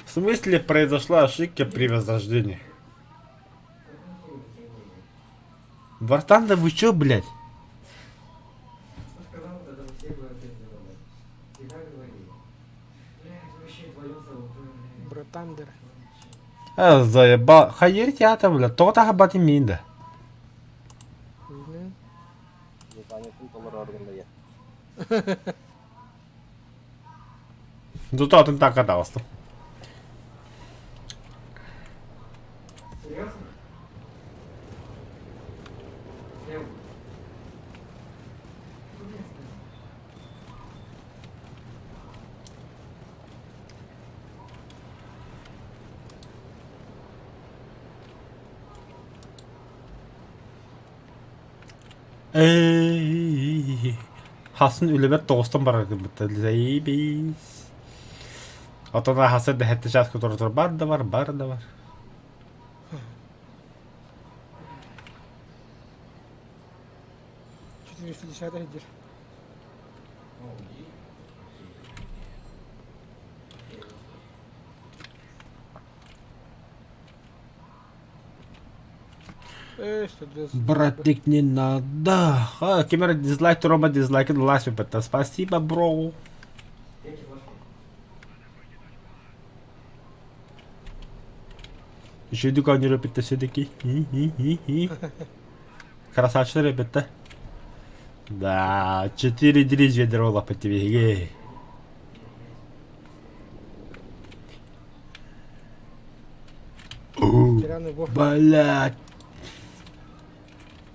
В смысле произошла ошибка при возрождении? Братан, да вы чё, блядь? Братандер. А, заеба. Хайыр театр, блядь. Тоҕо таһабатын миин да. Заданиясын толороргун да Зато атын таакка таҕыстым. Эй, хасын үлэбэр тоҕустан барар гыммыттар. Заебись. Отон хасы дэһэтте чааска турар бар да бар, бар да бар. 410 иһдир. Братик, не надо. А, кемер дизлайк, Рома дизлайк, лайк, Спасибо, бро. Үчүгэй оонньуур эбиттэ все-таки. Красавчик ребята. Да, 4-3 ведро лапа тебе. Блядь.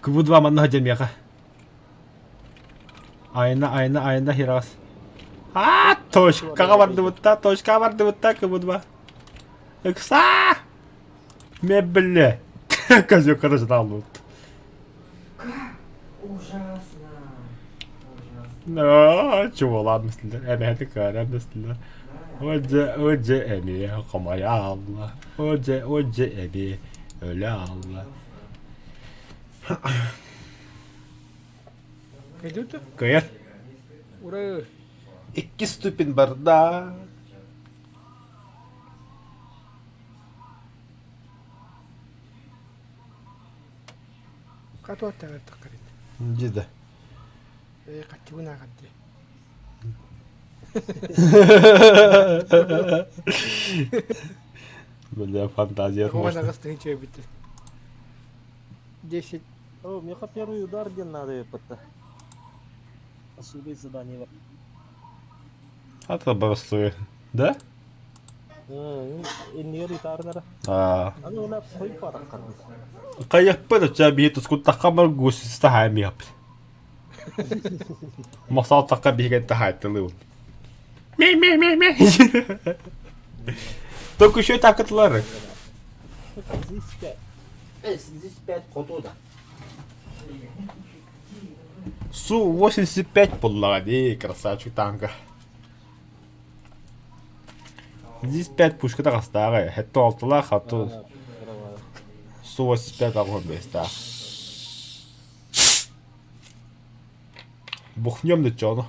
КВ-2 манна дьэмиэхэ. Айна, айна, айна, хирас. А, точкаҕа бардыбытта, точкаҕа бардыбытта, КВ-2. Ыкса! Мебеле. Козёк ждал Ужасно. Ужасно. Чуолаан бистилэр, эмэһэти кыаран бистилэр. Одьэ, одьэ эмиэ хомойо аалла, одьэ, одьэ эмиэ өлө аалла. Кыйдыт? Кыйар. Ура! Икки ступень барда. Хат уоттаҕар таххарит. Дьида. Ээ, хаччыбын ааҕар дии. Бля, фантазия Оҕо мощная. аҕыс тыһыынча өлбүттэр. 10. О, меха первый удар диэн наада эппэтэ. Особые задание. А то простой. Да? Иннигэр ытаарынара. А. Аны уна хой параккарбыт. Хайыппыт оча биһи тускуттахха гусиста хаамиап. Масал такка биһиген таһааттылыын. Ме ме ме ме. Только еще такытлары. Здесь пять. Здесь пять хотуда. Су-85 буоллаҕа дии, красавчик танка. Здесь 5 пушка таҕастааҕа, хэтто алталаах, хатто Су-85 аҕыһын бэстээх. Бухнем да чону.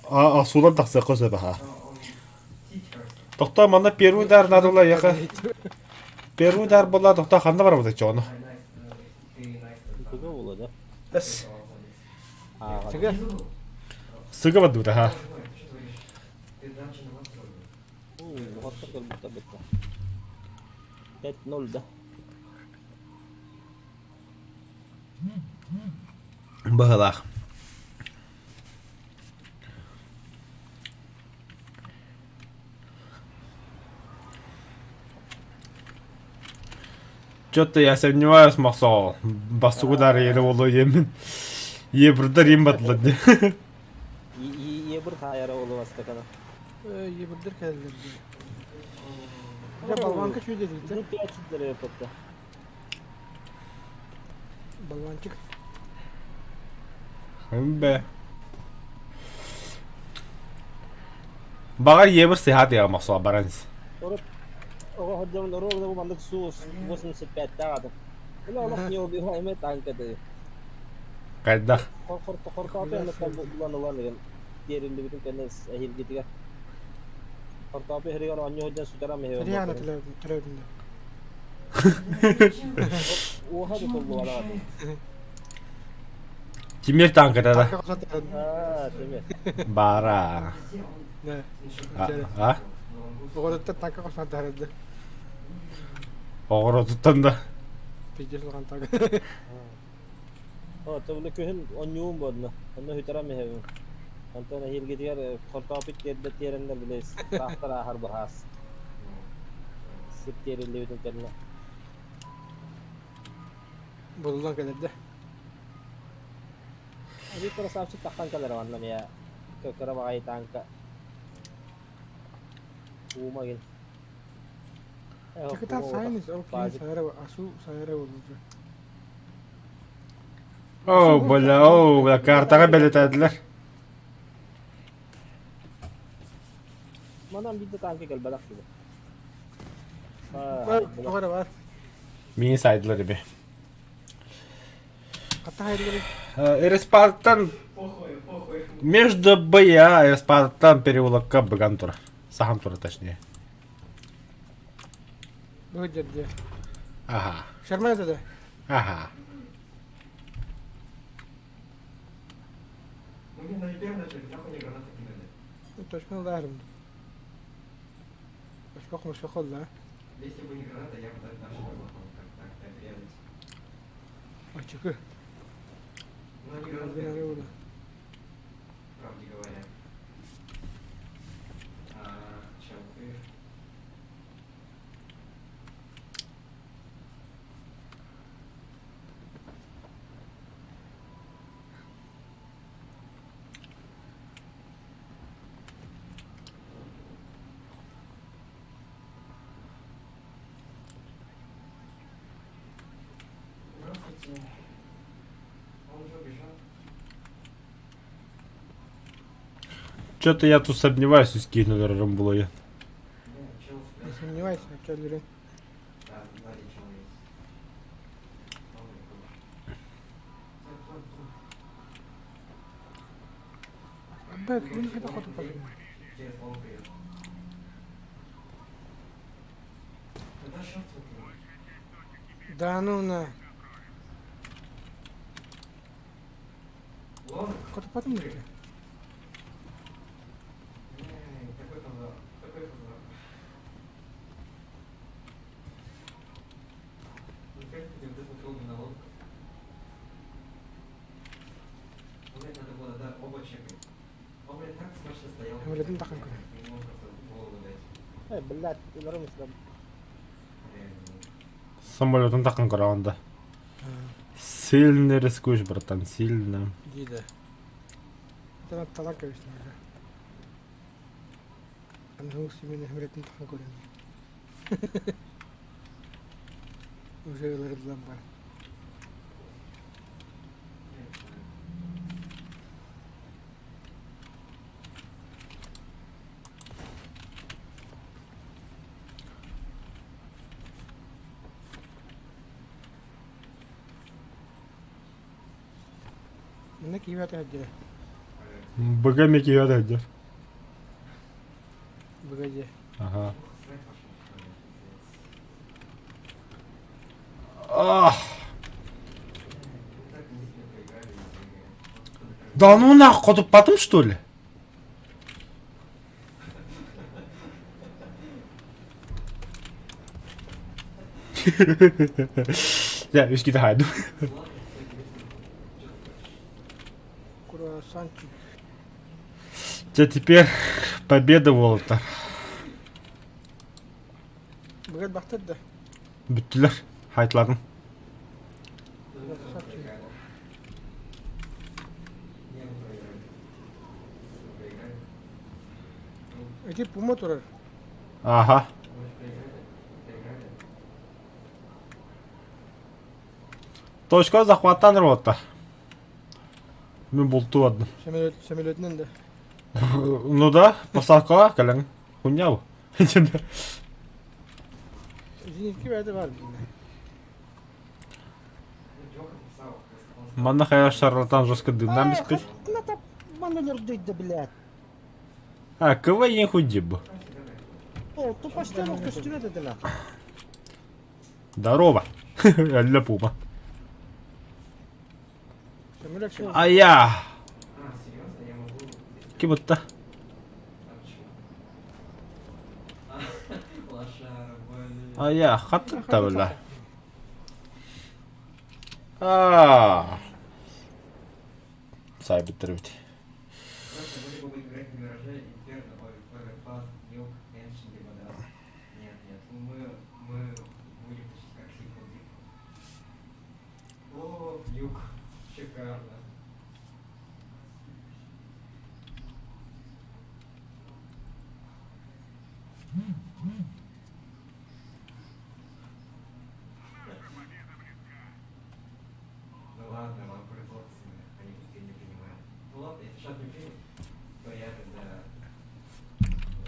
А, суунан тахсыахха сөп аха. Тохтоо манна первый удар надо было яха. Первый удар была тохтоо ханна барабыт чону. Туга була да? Эс. Сыга. Сыга бардыбыт аха. Доҕоттор кэлбиттэр бытта. 5-0 да. Быһылаах. Что-то я сомневаюсь, Махсол. Басугудар ери болу емин. Ебірдар ем батылар. Ебір хайара олу бастакана. Ебірдер кэллэр дии. Дьэ, болванка чуйдэтилтэ. Ну, 5 сиддер өпөттө. Болванчик. Бе. Бағар ебір сыхат я Махсол баранс. Оҕо сылдьабын оруобуна бу маннык Су-85 даҕаны. Били олох неубиваемый танк этэ. Хайдах? Хортооппуй анныттан булан ылан игин тиэриллибитин кэннэ эһиилгитигэр Хортооппуй иһиригэр оонньуу сылдьан сүтэрэн иһиэн Реально төлөөтүн Уоха да толлубатах этэ. Тимир танката да. Аа, тимир. Бара. Да. А? Оҕотуттан танка хосуһан таһаарда. Оҕоротуттан да. Пиздец улахан танка. Оо, тобула күһүн онньуум буолла. Онно сүтэрэн иһэбин. Онтон эһиилгитигэр хортооппут тиэрдэ тиэрэннэр били саахтар ааһар быһаас. Сир тиэриллибитин кэннэ. Булуллан кэлэрдэ. Биир красавчик таххан кэлэр онно эмиэ кыра баҕайы тааҥка. Уума гин. Чакыта сайыныз ол кини сайара асу сайара болду. О, бля, о, бля, картаҕа бэлэтээтилэр. Манан биир да танка кэлбэтэх киһи. Бар, тоҕо эрэ бар. Миин сайдылар эби. Хатта хайдылар. Эреспартан между БЯ Эреспартан переулокка быган тура. Сахам тура точнее. Бу дерде. Ага. Шарман это Ага. Точно ударым. Очко хомуско холла. Очко. Что-то я тут сомневаюсь, скинул было я. Не сомневайся, кэллэрин. Бэт, мин хайдах хотуппатым. Да ну на. Хотуппатым диэтэ. Үлэтин тахан көрөн. Э, блядь, ыларым ислам. Самолетун такын көрөҕүн да. Сильно рискуешь, братан, сильно. Диде. Талан талан кэбистим уже. Аны симени хэмрэтин тахан көрөн. Уже ылырыллан бар. Манна киһи атыһар БГ мекиге дэр. БГ дьэ. Ага. Ах! Да ну нахуй, хотуппатым что ли? Дьэ, үс киһи хаайдым. Круассанчик. Дьэ, теперь победа буолта. Бүгүн бахтар да. Бүттүлэр. Хайтладым. Красавчик. Ити пума турар. Ага. Точка захваттан рота. Мин бултуу бардым. Самолет, самолетынан да. Ну да, посадкаға кэлэн. Хуйня бу. Зенитки бәйді бар бизде. Манна хайа шарлатан жестко дымнан биспит. Манна блядь. А, КВ хуй бу. О, тупо что көстүбэт этилэр. Здорово. Ля пума. Самолет А я. Ким ытта? А я хатта бля. А. Сайбыттар бит.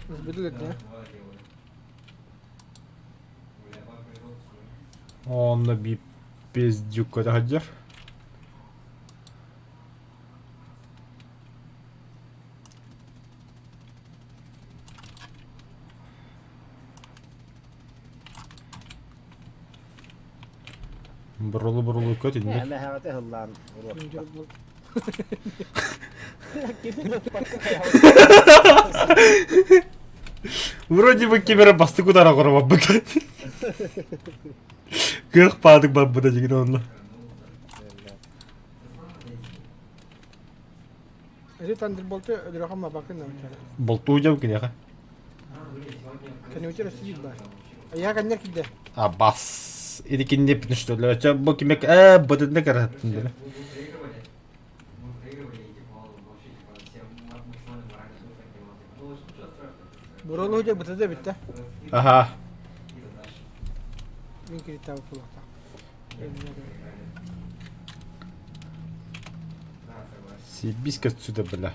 Сбыдылык да. Онно би пиздюк көтөһөддөр. Бурулу-бурулу көт инде. Мэхэҕэ ыһыллаан Күндүр бол. Вроде бы кемере бастык удара корабаппыт. Кыах паадык барбыта дигин онно. Эти тандерболты өлөрөхөн мабакын научара. Болтуу дьам киниэхэ. Кэнүтер сидит бар. Я каннер кидде. А бас. Или кинне что ли? Ча бу кимек э бытында караттын дeme. Буролу же бытыда битте. Аха. Мин кириттабы кулакта. Съебись-ка отсюда, бля.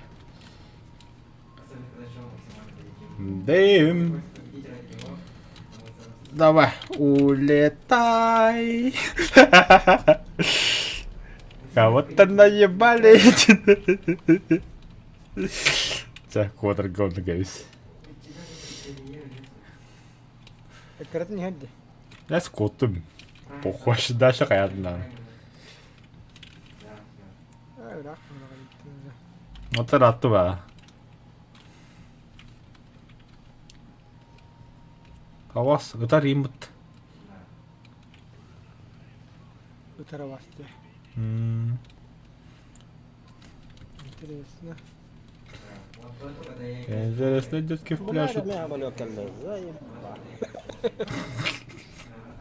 Дэм. Давай, улетай. Кого-то наебали. Так, квадр говно гайс. Эккаратын иһэрди. Я скоттым. Похуй, дальше хаятынан. Ыраах Отар атты ба. Хавас, ытар имбыт. Ытара басты. Интересно. Интересно, детки в пляшут.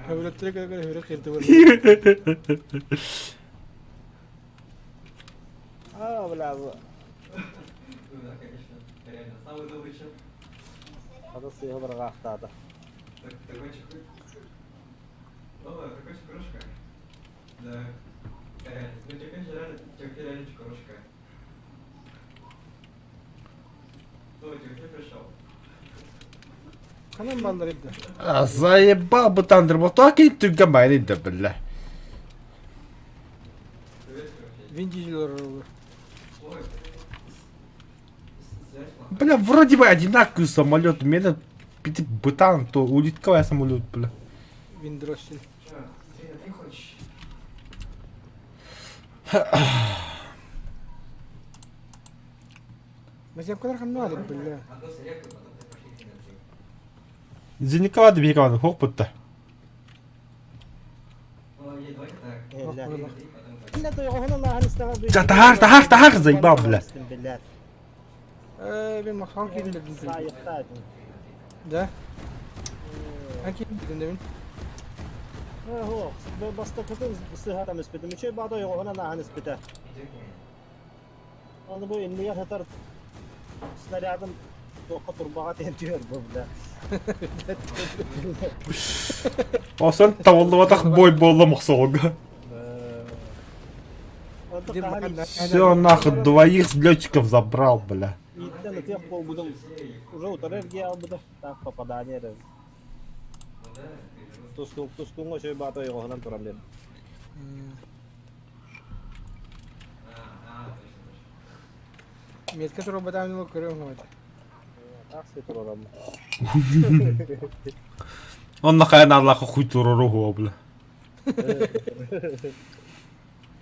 Хөбүлөттөрө көрө хөрө кирди бол. А, бля, Хата сыыһы бырҕаахтаата. Ханан баллар идде. А, заебал бы Тандерболт, а кинь ты гамайны да, бля. Вин Дизель олорор. Бля, вроде бы одинаковый самолет. У меня бытан, то улитковый самолет, бля. Вин Дроссель. Мазямкалар ханна бля. Зеникова да бейкова, хоқ бұтты. Тахар, тахар, тахар, заебал, бля. Э, мен махсал киирдим. Да? А киирдим да мин. Бастакытын сыһарам испитим. Үчүй баада ойоҕоһунан ааһан испитэ. Аны бу иннигэр сытар снарядым туохха турбаҕа тиэн түһэр бу бля. Осон табыллыбатах бой буолла мохсоҕолго. Все нахуй, двоих летчиков забрал, бля. Ииттэн ытыах буолбутум уже утары эргийэ албыта таах попадание эрэ. Тускул тускуҥҥа үчүгэй баата ойоҕоһунан туран биэрдим. Метка турбатаан көрүөм этэ. Таах си туруораммын. Онно хайан Аллаха хуй турору хуо, бля.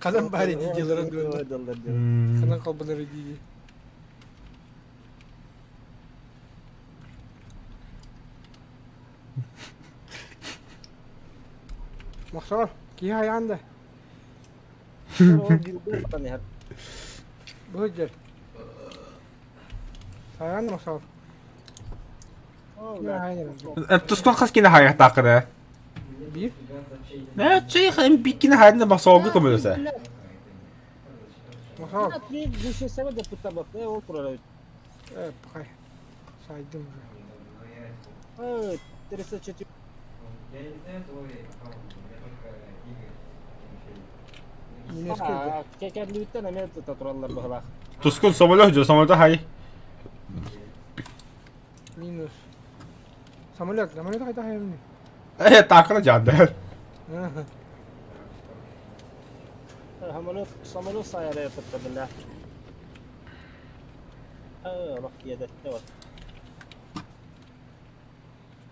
Ханан баар ити дьыллара дуо? Ханан холбонор дии. Мохсоор, киһи хайаан да. Бу сылдьар. Хайаан да Мохсоор. Тускун хас кини хайахтааххына? Биир. Э, чей биир кини хайна мохсоолго көмөлөсө. Мохсоор. Ол турар эбит. Э, пахай. Сайдым уже. 34. Немецкий. Кэкэрлүүттэн эмиэ тута тураллар быһылаах. Тускун самолет же, самолет хай. Минус. Самолет, самолет хайда хайымны. Э, таакына жаандар. Самолет, самолет сайара тутта бilla. Олох иэдэттэ вот.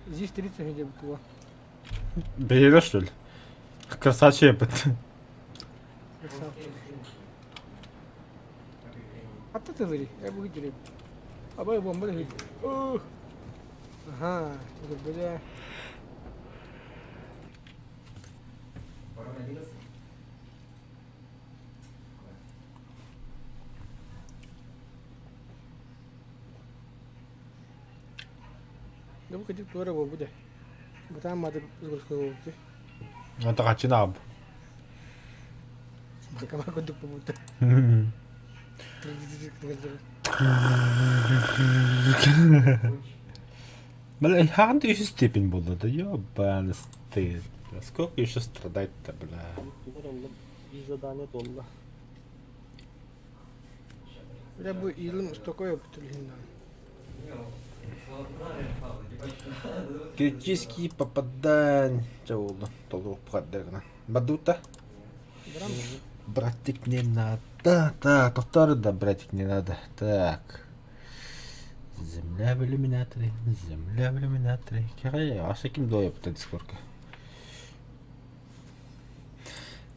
Здесь 30 где было. Бэйэлэ что ли? Красавчик эпит. Красавчик. Атта тылыри, я буду делать. Абай бомба да Ух. Ага, бля. Да бу кадик туора буолбут ээ. Бытаан мааты сгорской буолбут. Онто хачына аб. Кама курдук буолбут. Бля, хаан еще степень буолла да ёбаный стыд. Бля, сколько еще страдать-то, бля. Биир задание туолла. Бля, бу илым стокой бүтүлүһүн Критический попадание. Чэ буолла, толук гына. Бадута. Братик не надо. Так, повтор да, братик не надо. Так. Земля в иллюминаторе, земля в иллюминаторе. Кэрэ, а с ким двое по дискорка?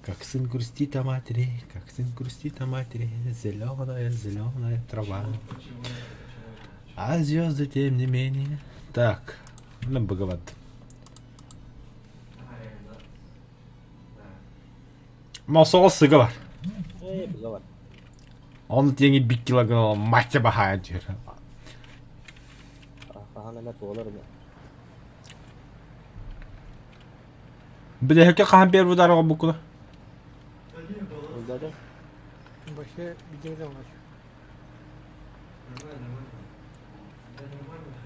Как сын грустит о матери, как сын грустит о матери, зеленая, зеленая трава. А звезды тем не менее. Так, ну боговат. Мосол сыга бар. Э, быга бар. Он теңи бик килограмм мать бахая түр. Хаһан эмэ туолар да. Билэһэккэ хаһан биэр ударга букула. Ылдады. Вообще, видимо, там вообще.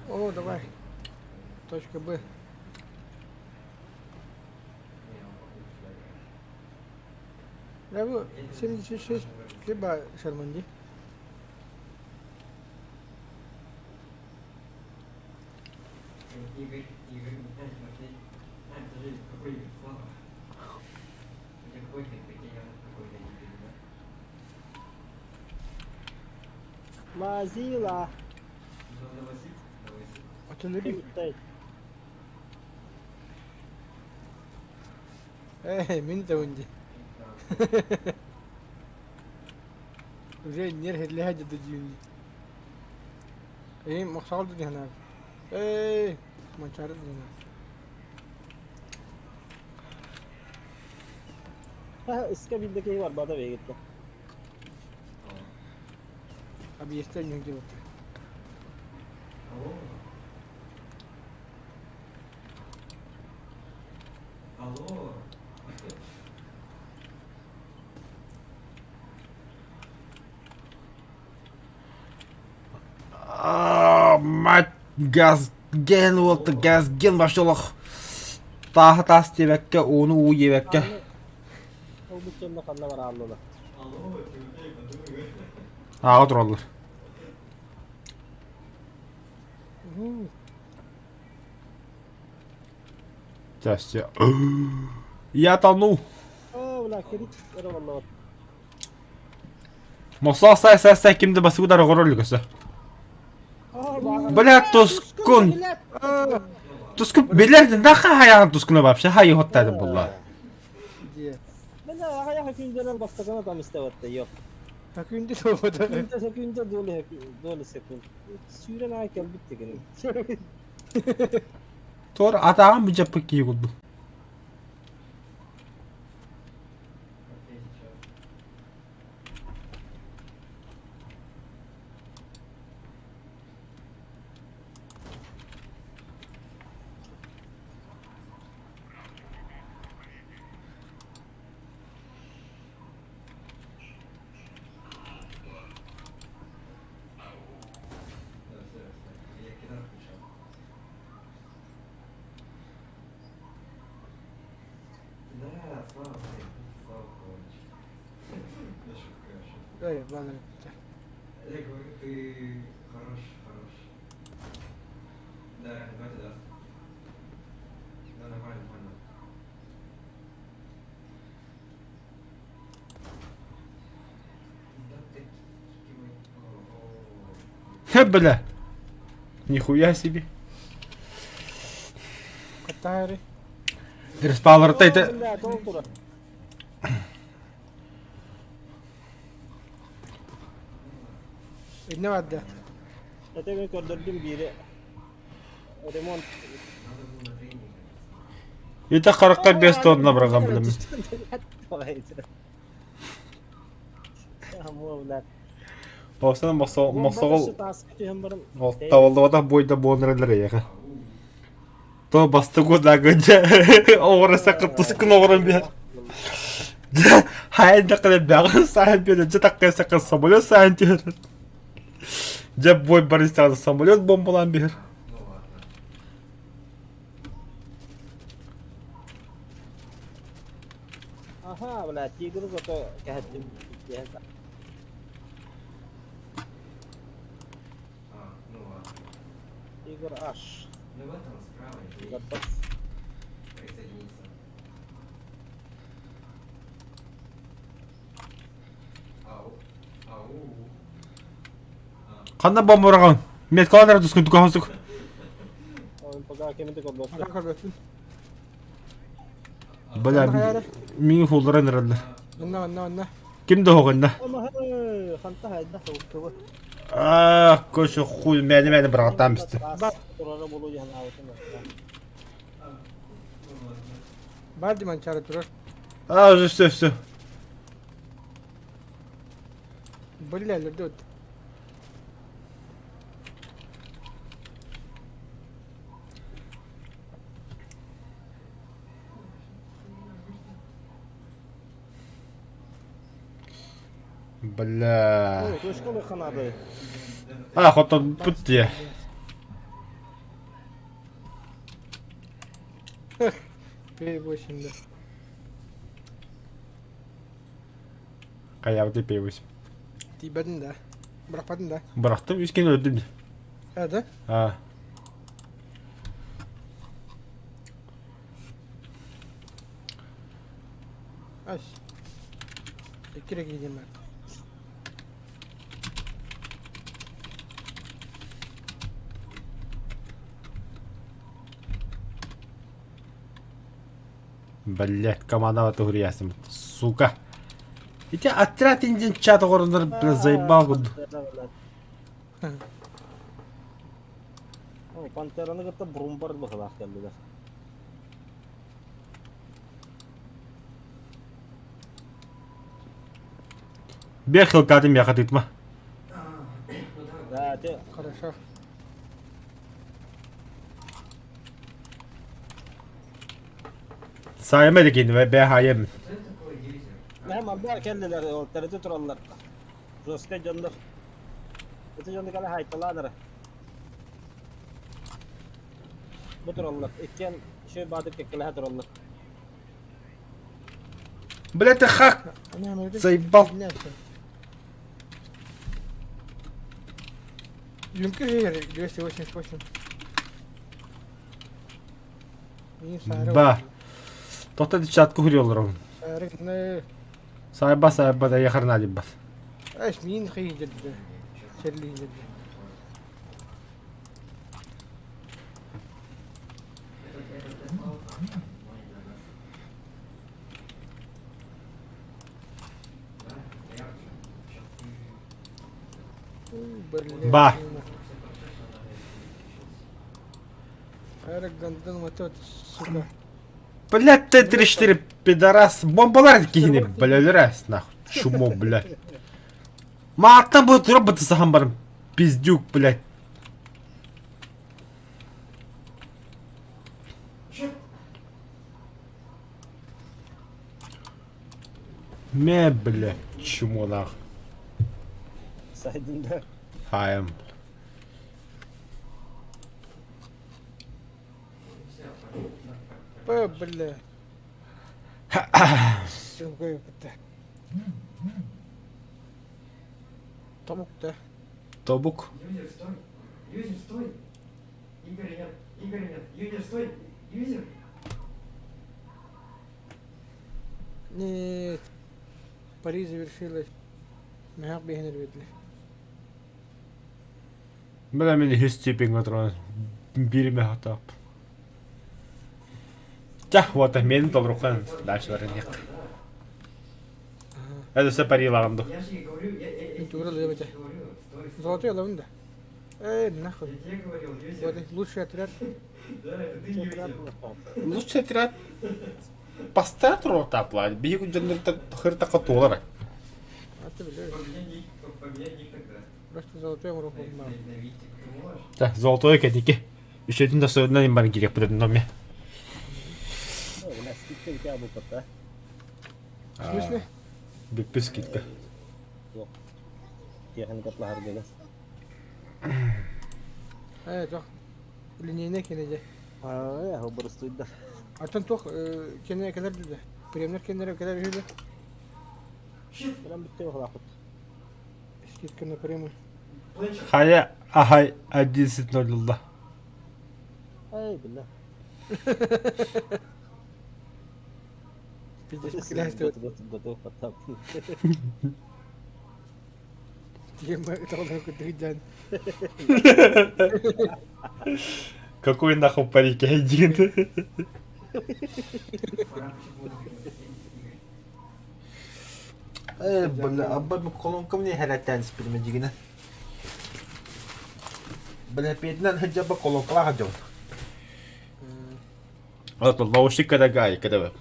О, давай. Точка Б. Я бы 76 либо Шарманди. Мазила. Артиллерия. Эй, мин да унди. Уже нерхедлэһэ дьиюнди. Эй, мохсоҕол дьиһанаар. Эй, Манчаары дьиһанаар. Ыска биирдэ киһи барбата биһигиттэн. Объезд ньүҥдү бутта. А, мать, газ ген уолта газ ген вообще олох тааһы таас диэбэккэ, ууну уу диэбэккэ. Ол бу ханна барааллылар. Ааҕа тураллар. Сейчас все. Я тону. Мосоо сай сай сай кимди басыгыдар оҕорор үлгөсө. Бля, тускун. Тускун билэр наха хайаан тускуна вообще хайы хоттады булла. Бля, аҕайах күндэнэн бастакына там истэбэтте, yok. Күндү туода. Күндэ секунда доли доли секунд. Сүүрэн аай кэлбит дегени. Тор атаҕын быдьаппыт киһи курдук. Ой, ладно. Я говорю, ты хорош, хорош. Да, давайте даст. Да, нормально, нормально. Да, ты Хе, бля. Нихуя себе. Катари. Респаларта это... Бля, толтура. Инне барда. Это мен көрдөрдүм биири. Ремонт. Это харакка без тонна брагам, бля. Осан мосоҕол табыллыбатах буойда буолан эрэллэр эйиэхэ. То бастыгу дагы дьэ оҕоро сакыттыскын оҕорон биһэр. Дьэ хайан да кэлэн бэҕин саһан биэрэн дьэ таккай сакын самолет саһан түһэр. Дьэ бой барыстаҕына самолет бомбалаан биһэр. Аха, бля, тигр зато кэһэттим. А, ну ладно. Тигр аш. Ну вот он справа здесь. Готов. Присоединиться. Ау. Ау. Ханна бомбораҕын? Меткалан эрэ тускун тугахансук. Пока кемите көрбөттөр. Аха көрбөппүн. Бля, мин хулларан эрэллэр. Онно, онно, онно. Ким да оҕонно? Ханта хайда соҕуттугу. Аа, көшө хуй мэни мэни быраҕаттаан бистэ. Турара болу диэн аабытым. Бар диманчара турар. Аа, уже все, все. Бля, лөрдө. Бля. Көшкө ханады. А, хотон пут дии. П8, да. Хайабыт П8. Тиийбэтин да. Бырахпатын да. Бырахтым, үс кин өлдүм. А, да? А. Ас. Икки киирдим бар. Блять, команда туһуруйаасым. Сука. Ити отряд индин чат оҕороннор, бля, заебал курдук. Пантераны кытта бурумбар быһылаах кэллилэр. Биэр хилкаатын миэхэ тыытма. Да, ты Хорошо. Сайма декин бэ хайым. Hem арбар кэллилэр, ол тэрити тураллар. Жестко дьоннор. Ити дьону кэлэ хайталаанара. Бу тураллар. Иккиэн үчүгэй баатыр кэккэлэһэ тураллар. Бля, ты хак! Заебал. Юнкер 288. Ба. Тоқта чатку хурьоллорум. Сайба сайба да яхарна диббат. Эш мин хейдерде. Серлейдерде. Ба. Блядь, Т-34 пидорас. Бомбалар киһини, бля, өлөрөөс, нахуй. Чумо, блядь. Мааттан бу роботы сахан барым. Пиздюк, блядь. Мэ, бля, чумолах. Сайдын да. Хаем. П, бля. Сука, это. Тобук да. Тобук. Юзер, стой! Юзер, стой! Игоря нет! Игоря нет! Юзер, стой! Юзер! Нет. Пари завершилась. Мехак бейхенер бедли. Бля, мин үһүс типиҥ отуран бииримэ хатаап. Ча, вот миэнин толоруохха дальше баран иһиэх. Это все парилаҕым ду. Я же и говорю, я, я, я, Тура я левый. тебе говорю, стой, стой. Золотой ловын да. Эй, нахуй. Я тебе говорил, Юзер. Вот лучший отряд. Да, это ты юзер. Лучший отряд постоянно рота оплатит. Биһиги дьоннор хыртака туолара. А ты, блядь, Поменяй ник, поменяй ник тогда. просто золотой ему руку На, на, на Вите. Ты можешь? Та, золотой кэтики. Үшөтүн да сойдунан им баран кириэхпит номе. Бля, скидка битэ буолбут В смысле? Бүппүт скидка. Тиэхиньикэ атлаһар Э, туох. Линейный кенеде. Аа, боростуйдар. Аттан туох кене кэлэр да. Премьер кенере кэлэр үһү Прям бүттэ бахалаахпыт. Скидка на премию. Хайа ахай 11.00 ылла. Ай, бля. Пиздец, клясть. Готов потап. Тема кудыгдян. Какой нахуй парики один? Э, бля, абба колонка мне хэрэтэн спирме дигинэ. Бля, петнен хыджаба колонкала хадьон. Вот наушник когда гай, когда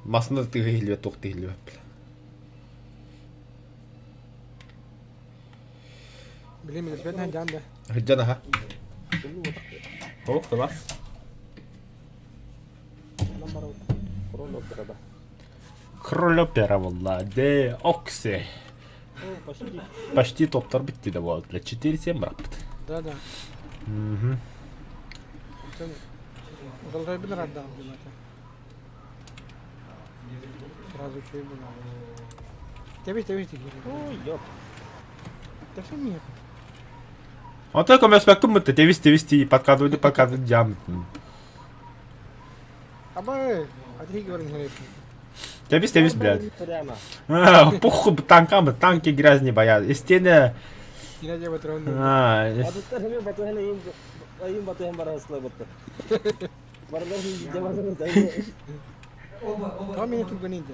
Масына тыгы тух тыгы Блин, мен бетен жан да. Хыджан аха. О, класс. Кролопера волла, де оксе. Почти. Почти топтар битти да вот. Для 4-7 рапт. Да, да. Угу. Золотой бин раддам димата. Сразу чуй было. Тебе тебе тебе. Ой, ёп. Да все нет. А только мы спекум мы тевис тевис ти подкадывали подкадывали дям. Аба, а ты говоришь, не Тевис тевис, блядь. Прямо. А, Похуй танкам, танки грязь не боятся. И стены... Стена тебе трон. А, Адыттар хэмэ батыһан ыйым ыйым батыһан бара сылайбыттар. Барылар жаман Оба, оба. Там меня тут гонит.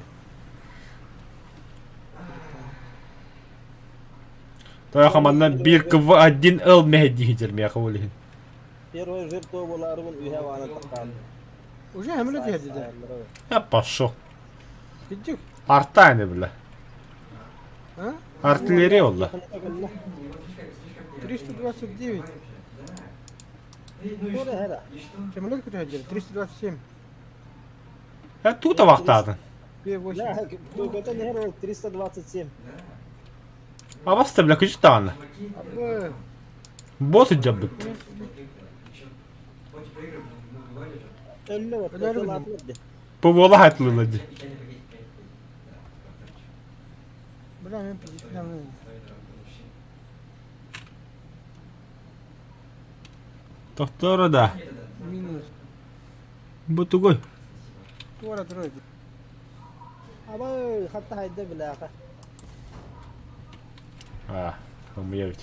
Тоя хаманна бир кв 1 л мехди хиджер меха олихин. Первая жертва боларбын үйе вана таққан. Уже хамлет еди да. Я пошел. Иди. Артайны, бля. А? Артиллерия олла. 329. Самолет көтөһө 327. Э, тута вахтаатын. П8. Көтөн иһэр ол 327. Абаста бля күчүт даҕаны. Абы. Бот сылдьарбыт. Өллө бат. Өлөр өллө. ПВО хатылыла дии. Бля, мен 50 Тохтооро да. Минус. Бу тугуй? Туора турар. Абай, хатта хайда билээхэ. А, ымыйа эбит.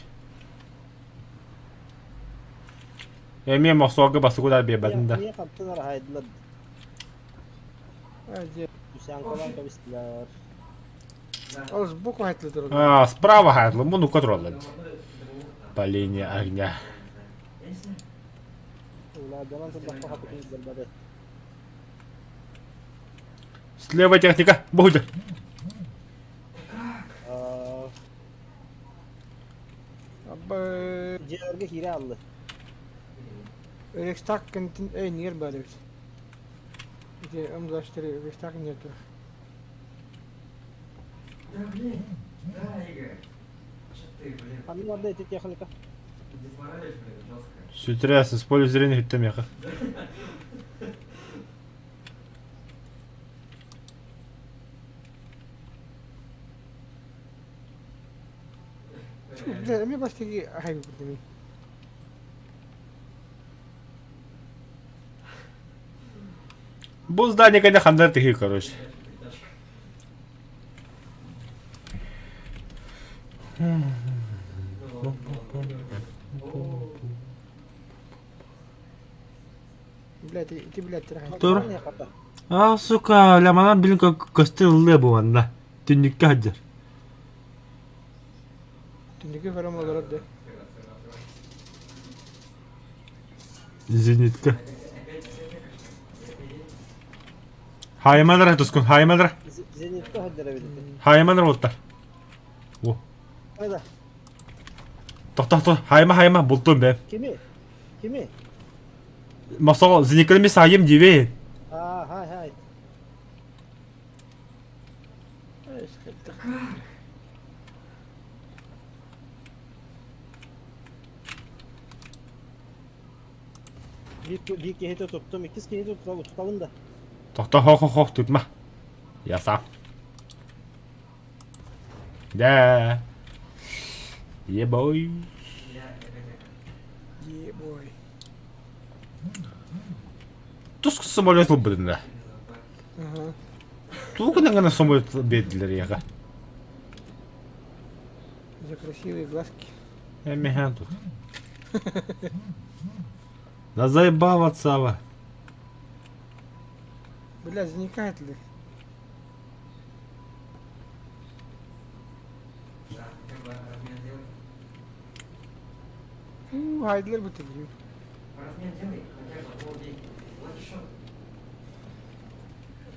Эмиэ мохсуолга басыгу да биэрбэтин да. Эмиэ хаттан хайдылар. А, дьэ. Тусянкалаан кэбистилэр. Ол сбоку хайтылы турар. А, справа хайтлы, муну контроллар. По линии огня. Улаадынан турдахха хатыкын барбады. Слева техника, будет. Абы. Дьиэлэргэ киирэ аллы. Рейхстаг кэнтин эй нер бар эбит. Ити М24 Рейхстаг нер турар. Да блин, да, Игорь. Что ты, блин, Ханны барда ити техника. дисморалишь, блин, жестко. Сүтүрээсин, с поля зрения хүттэ миэхэ. Бля, эмиэ бастыгы ахайбыт дemi. Бу здание кэннэ хандар тыһыы короче. Блядь, ити блядь тирахай. Тур. А, сука, ля манан билин көстөн ыллыа бу манна. Түннүккэ сылдьар. Түннүккэ көрөм олорор да. Зенитка. Хайманра тускун, хайманра. Зенитка сылдьар эбит. Хайманра буолтар. О. Хайда. Тохто, тохто, хайма, хайма, бултум бэм. Кими? Кими? Мосол, зениканы ми саайым диибин. Аа, хай, хай. Биир биир киһитэ туттум, иккис киһити тутабын да. Тохто, хо-хо-хо, тутма. Я сам. Да. Ебой. Ебой. Тус самолет ылбытын да. Ага. Тугу гына самолет биэрдилэр эйиэхэ? За красивые глазки. Эмиһэн тут. Да заебал отцава. Бля, заникает ли? Да, как бы размен делай. Уу, хайдылар бутылью. Размен делай, хотя бы полдень. Вот еще.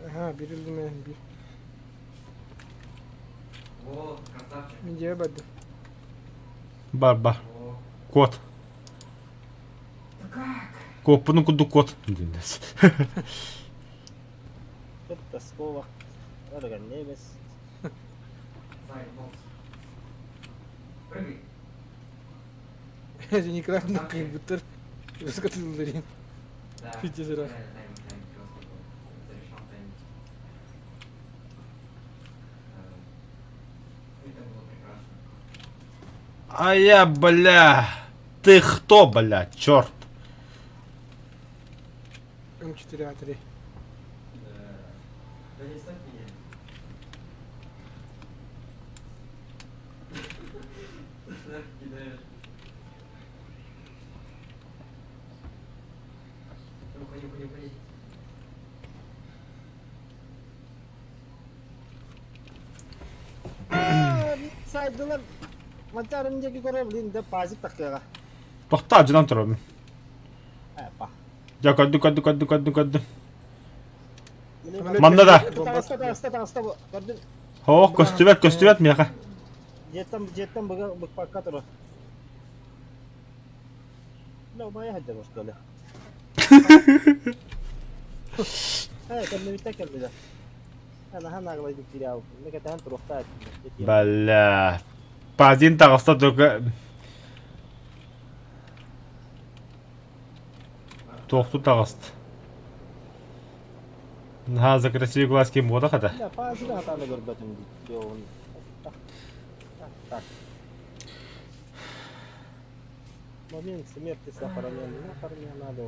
Ага, бирилдим бир. О, красавчик. Мин дьиэ бардым. Бар бар. О. Кот. Да как? Куоппунун курдук кот. Тоскова. Немец. Зай, бокс. Прыгай. Зеникратный как будто высокотылдарин. Да. Пиздец, раз. Да, тайминг, тайминг просто был. Зарешал тайминг. Это было прекрасно. А я, бля. Ты кто, бля, черт? М4А3. Да. Да не ставь меня. Да, кидаешь. Уходи, уходи, уходи. Сайдылар Мачарын диэки көрөр, блин, да пазик такыаҕа. Тохтоо, дьонон турабын. Апа. Дьэ, көрдү, көрдү, көрдү, көрдү, көрдү. Манна да. Таҕыста, таҕыста, таҕыста бу. Көрдүн. Һоох, көстүбэт, көстүбэт миэхэ. Дьиэттэн дьиэттэн быга быкпакка турар. Бля, умайа сылдьар оскуола. Ээ, кэннибиттэн кэллилэр. Наһаа наглайдык киирээбиппин. Мин кэтэһэн туруохтаах этим. Бля. Пазин таҕыста только Туохту таҕыст. Наһаа за красивые глазки буотах этэ. Бля, пазина хатааны көрбөтүм дии. Так, так. Момент смерти сохранен. Нахер мне надо.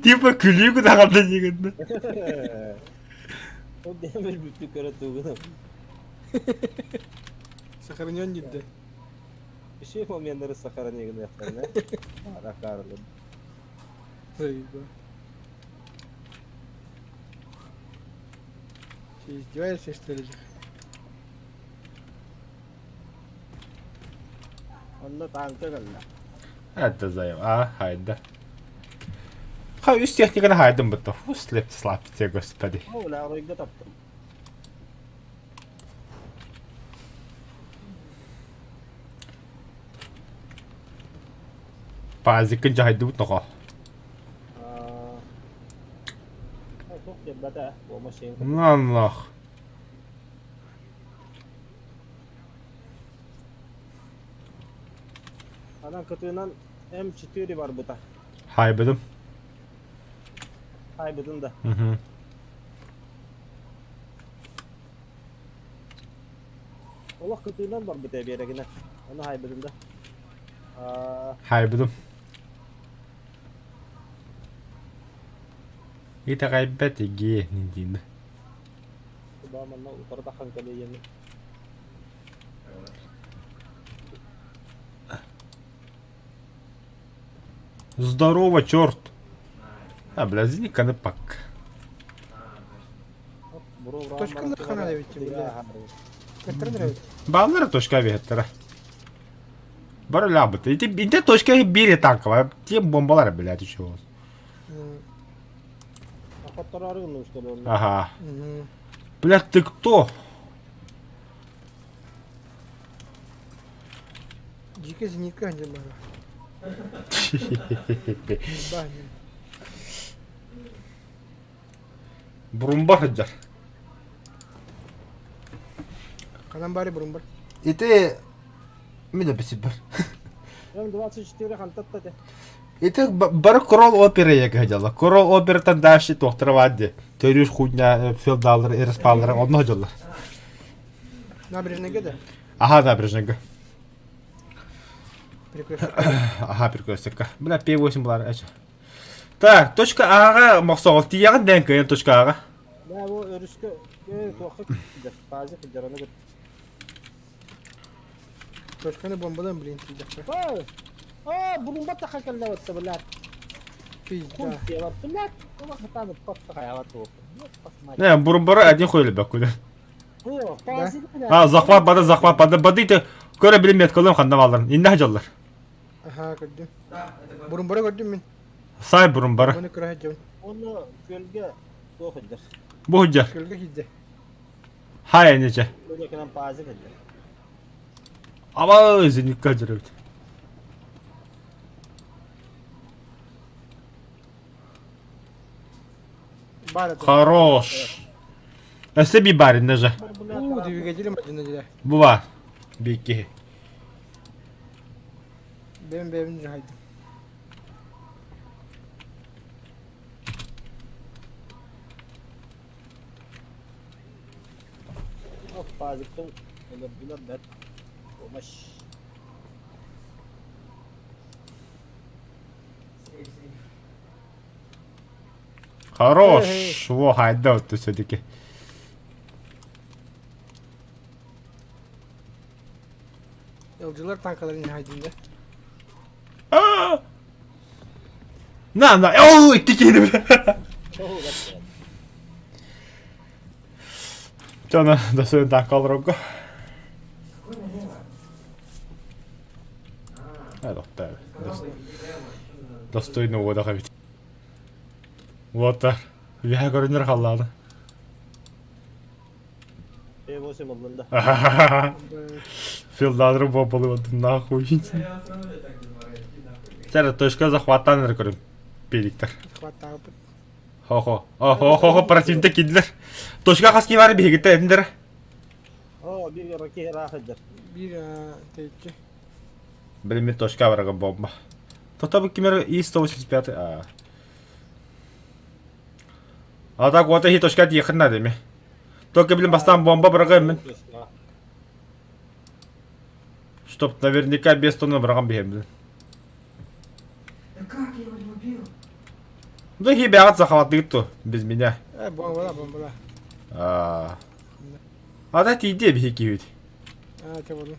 Типа күлүү гынаҕан да диигин. Ол демир бүттү көрө тугуну. Сохранен диде. Еще моменттары сохрани гыныахтарына. Ракарлы. Заеба. Ты издеваешься, что ли? Онно танка кэллэ. Это заеб. А, хайда. Ха, үс техниканы хайдым бытта. Фу, слеп слапте, господи. О, бля, оройго таптым. Пазикын жахайдыбыт ноҕо. Туох диэбэтэ, буома шейин. Нанлах. Анан кытыынан М4 барбыта. Хайбыдым. Хайбытын да. Угу. Олох кытыынан барбыта биэрэгинэ. Ону хайбытын да. Хайбыдым. Итэҕэйбэт игиэ диин. Куда манна утары тахан кэлиэйэни. Здорово, черт! А, бля, зениканы пак. Точка хана ведь, бля. Который нравится? Баллары точка вектора. Бары лябыт. Ити, ити точка бири танковая. Тем бомбалар, блядь, еще. Ага. Блядь, ты кто? Дикая зенитка где была. Бурумбар сылдьар. Ханан бары бурумбар. Ити мин өпүсүбэр. М24 хантатта те. Ити бары Корол опера яга дьалла. Корол оператан дальше туохтара баар Төрүүр хуйня феодаллар, эреспааллар онно дьаллар. Набережныйга да? Аха, набережныйга. Перекресток. Аха, перекрестокка. Бля, П8 булар. Так, точка А-ҕа мохсоҕол тиийэҕин дээн кыайан точка А-ҕа. Бля, бу өрүскэ туохха фазе кыдьараны кыт. Точканы бомбадан, блин, тиийдэххэ. Аа, бурумба таха кэллэбэтте, блядь. Пизда. Блядь, хатааны папта хайават Не, бурумбары один хуй элбэк А, захват бады, захват бады, бады ты көрө билим меткалым ханна балларын. Инна жаллар. Аха, көрдүм. Бурумбары көрдүм мин. Сай бурумбары. Оны көрө сылдьабын. Оны көлгө туох ыдыр. Бу худжар. Көлгө киирдэ. Хай энече. Көлгө паазы кэллэ. Аба зеникка жүрөбүт. Хорош. Өссө би барин даже. У, двигателем один дела. Бу бар. Бики. Бэм бэм жахайдым. Пазиктын өлөрдүлөр бэт. Помощь. Хорош. Во хайда вот все-таки. Yolcular tankaların haydında. На, на, оо, икки киһини бile. Чана, да танкалар А, Достойно вода ведь. Вот так. Я көрүнөр халлааны. 38 ыллын да. Филдадры бомбалыбатын нахуй. Сэр, точка захваттан эрэ көрүм. Пеликтер. Хватаабыт. Хо-хо. Хо-хо, противник киирдилэр. Точка хас киһи баар биһигиттэн этиндер. Оо, биир ракета ыраах сылдьар. Биир тэйиччи. Блин, мен точка барага бомба. Тота бу кимер И-185. А. А так вот и точка тиехин надо ми. Только, блин, бастан бомба бырагым мин. Чтоб наверняка без тонны бырагам биһем, блин. Да как я его не убил? Да хи бягат захватык то, без меня. Э, бомбала, бомбала. А. А да тиийдиэ биһи киһибит. Аа, чэ буоллун.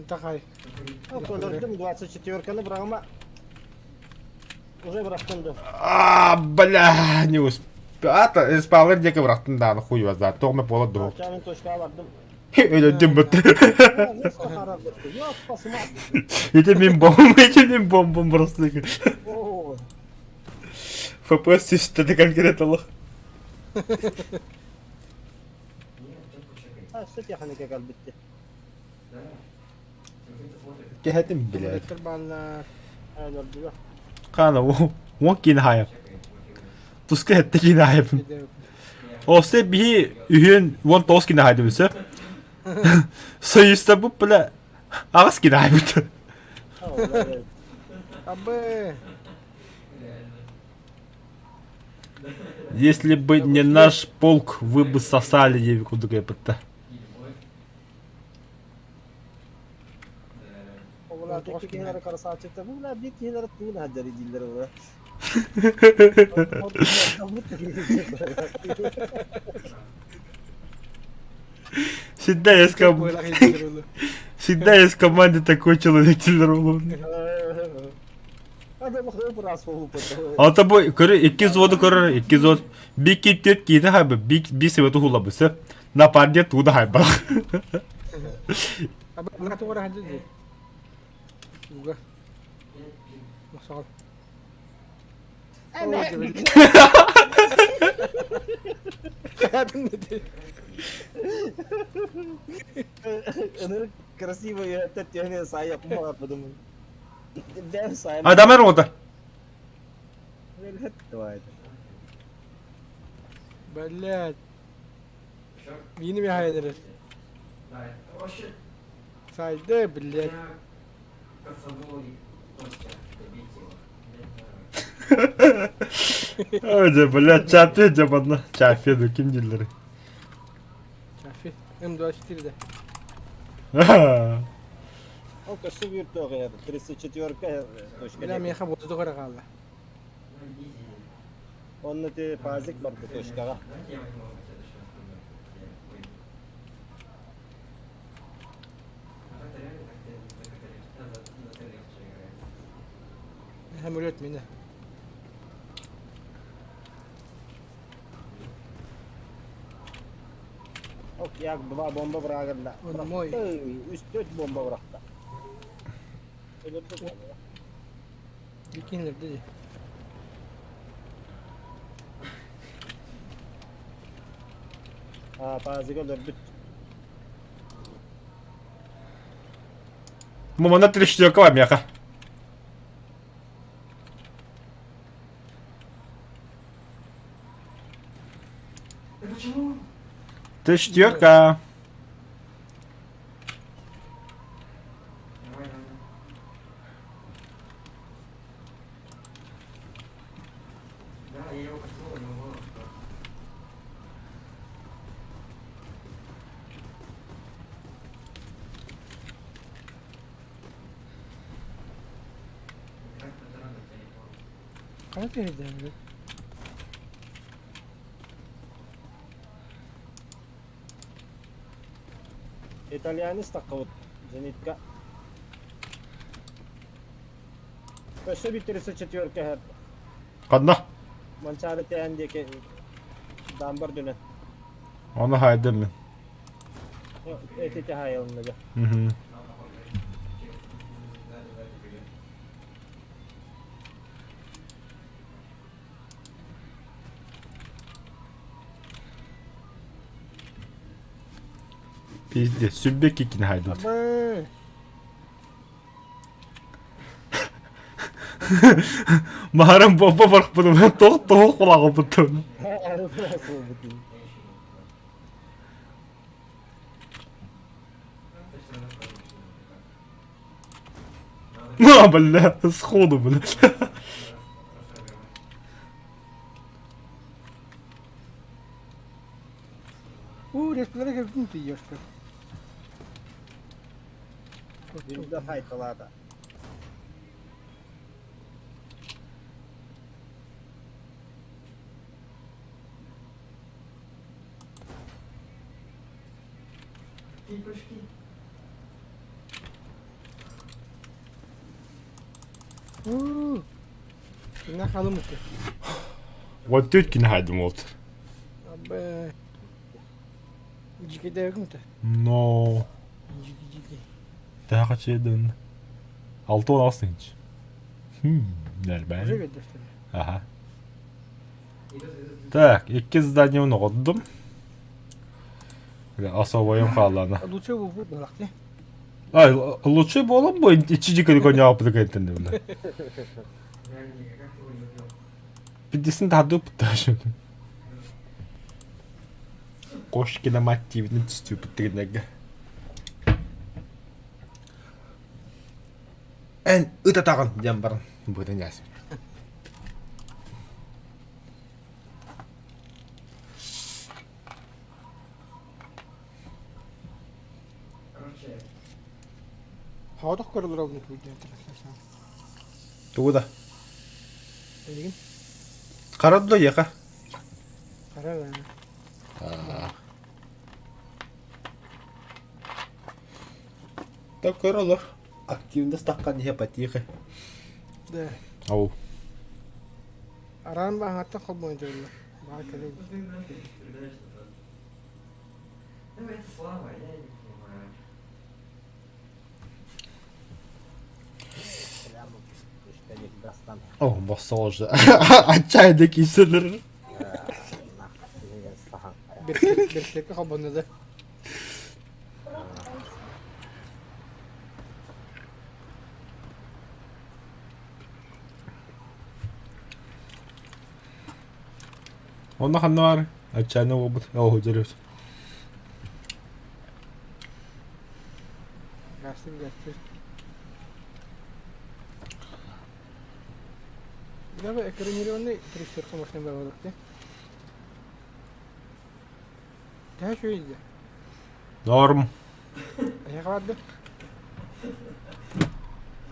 Тахай. Өлөрдүм 24-каны быраҕыма. Уже бырахтым да. А, бля, не успел. А, спалыр диэки бырахтым даҕаны хуй его знает. Тоҕо эмэ буола дуу. Чамын точкаҕа бардым. Өлөрдүм бутта. Ити мин бомбум, ити мин бомбум просто. ФПС систеде конкретно лох. Кэһэтим, блядь. Хаана, уон киинэ хаайап. Туска хэттэ киинэ хаайапын. Осе биһи үһүөн 19 киинэ хаайдыбыт сөп. Союзтарбыт бля аҕыс киинэ хаайбыт. Абы! Если бы не наш полк, вы бы сосали диэбит курдук эппитта. Всегда есть, ком... Всегда есть в команде такой человек Ата бу көрө икки взводу көрөр, икки взвод. Бики түт киини хайбы, бик би себети хулабы сөп. Напардия туда хайбах. Красивая Адамар ода. Блять. Мини михайдер. Сайды, блять. Öyle блядь, чапе дьабанна. Чафе ду ким дииллэр? Чафе. М24 да. Ол көссө биир 34 точка. Бля, меха воздух хаалла. Онно ти пазик барда точкаҕа. Самолет меня. Ок, як два бомба быраагырда. Он мой. Үс төрт бомба бырахта. Бикинлер диди. А, пазик өлөрбүт. Мамана 34 бар мияха. Да почему? 34. Давай, давай. Да, я его коснула, у него голос просто. Как патроны телефон. Хана түһэрдэ? Итальянец таххыбыт. Зенитка. Өссө биир 34 кэһэр. Ханна? Манчаары тээн диэки дамбар дүнэн. Ону хайдым мин. Эти хаайылынна Мгм. Пиздец, сүббек киккини хайдыбыт. Абы. Маарым боппо барахпытым, тоқ тоқ құлағыппытым. На, бля, сходу, бля. Уу, респилere кэбитин тиийиэхтэр. Бинда хайталаата. Какие прыжки? Уу. Инна халым үтэ. Вот тетки хайдым вот. Абы. Жикедегим те. Но. Жики жики. Daha чедин. Алты он алтынчы. Хм, Уже нормально. бердештер. Ага. Идут, идут, идут. Так, икки здание оҕордум. Особоем хааллана. Лучше бу бу булакты. Ай, лучше буолан бу ичи жикели коньяк аппыты кэнтэн бля. Реально, как ты его не убил? Пидесин тады пыташым. Кошкина мать тивнин түстүү пыттыгынага. Эн ытатагын диэн баран бытын яс. Короче, Хаадах көрөлөр обну күйден трансляция. Тугу да. Билигин Карадла яка. кара Так көрөлөр. Активность таққан не потихо. Да. Ау. Аран баһаттан холбоон дьолло. Баа кэлэй. ну ты нафиг стреляешь туда. Ну это слава, я не понимаю. Дастан. О, босса уже. Отчаянно киселер. Берсекке холбонно да. Онно ханна бар. Отчаянно болбут. О, деревья. Гастыр гастыр. Давай экранированный триксерка машина бабалыкты. Daha şöyle. Норм. Ayağa vardı.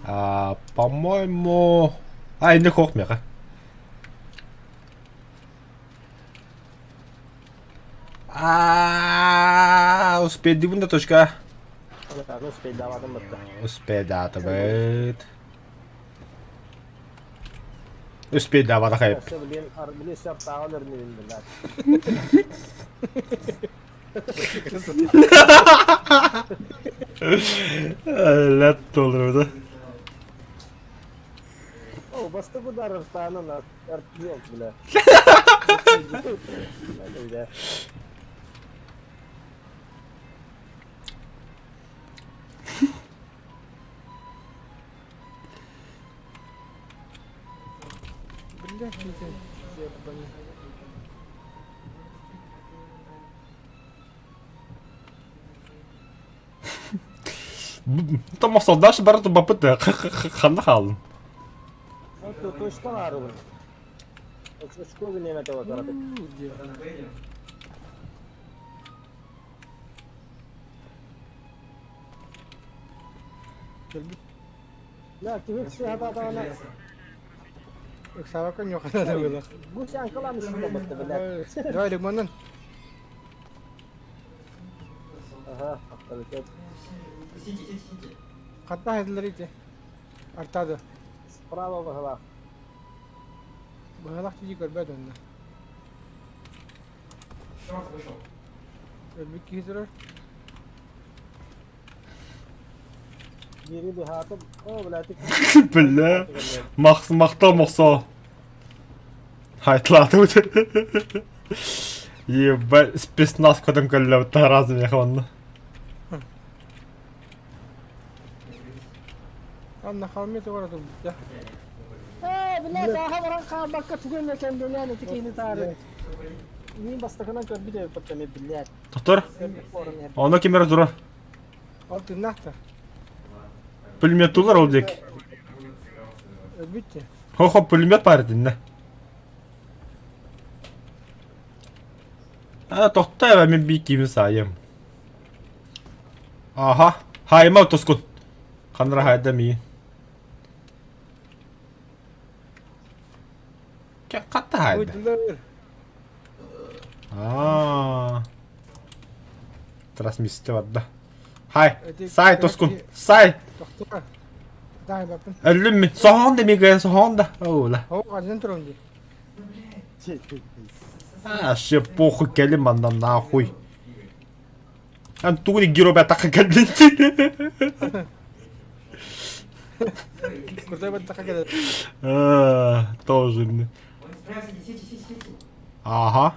А, по-моему... А, инде хох меха. А, успейдибин да точка. Успейдаватым бытта. Успейдатыбыт. Успейдавата хайп. Билен билен шарттагы өрнүбүн билет. Лет толдырды. О, басты будар ыртаанын арт жок бля. Бля. Бля, кийден. Ебани. Там солдаш бар бапыты. Ханна халын. Точкан арыбын. Очко неме деп атат. Где? Ладно, поедем. Келбит. La кибик хататана. Ыксабакка ньохана да было. Бу сен кыламысың да бытты бля. Давай лимоннан. Ага, авторитет. Сиди, сиди, сиди. Катта хайдылар ите. Артады. Справа багала. Багалак тиги көрбөт онна. Шорт вышел. Өлбүк киһи турар. Бири бихатып, о бля тик. Бля. Мақс мақта мақса. Хайтлаты өте. Ебать, спецназ көтөн көллөп таразы меха онна. Анна холме тугара турбута. Ээ, блядь, ааха баран хаалбакка тугу эмэ кэмбинээн ити киһини таары. Мин бастакынан көрбүт эбиппит эмэ, блядь. Тотор. Көрбүт орун Оно ким эрэ турар. Ол тыыннаах да. Пулеметтулар ол диэки. Өлбүт те. Хо-хо пулемет баар итиннэ. А, тохтой эбэ мин биир киимин саайым. Аха. Хайма тоскун. Ханра хайда миин. Хатта хайда. Ой, Аа. Трансмиссия барда. Хай. Сай тоскун. Сай. Тохтоо. Дай бапын. Өллүм мин. Соһон да мигэ соһон да. Оула. Оо, ханан туран дии. А, вообще похуй кэлим манна нахуй. Ан тугу геробе атака кэллин. Курдай баттака кэлэр. А, тоже мне. Он справился, сети, сети, сети. Ага.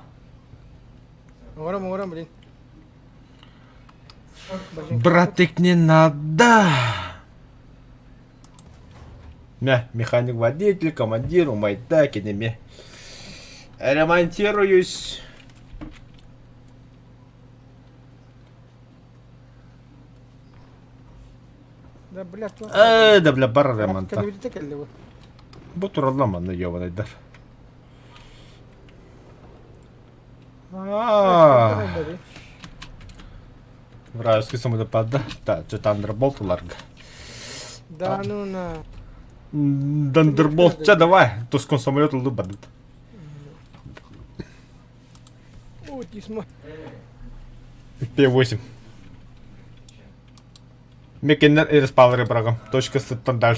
Оҥором, оҥором, блин. Братик, не надо. Мя, механик-водитель, командир, умайта, кинеме. Ремонтируюсь. Да, блядь, туох. Э, да бля, бар ремонта. Кэлбитэ кэллэ бу. Бу туралла манна ёбанайдар. А, Вражеский самолет падда. Да, что Thunderbolt уларга. Да ну на. Thunderbolt, ча давай. Тускон самолет улду бадыт. О, тисма. П8. Мекеннер эрес палыры брагам. Точка сыттан дальше.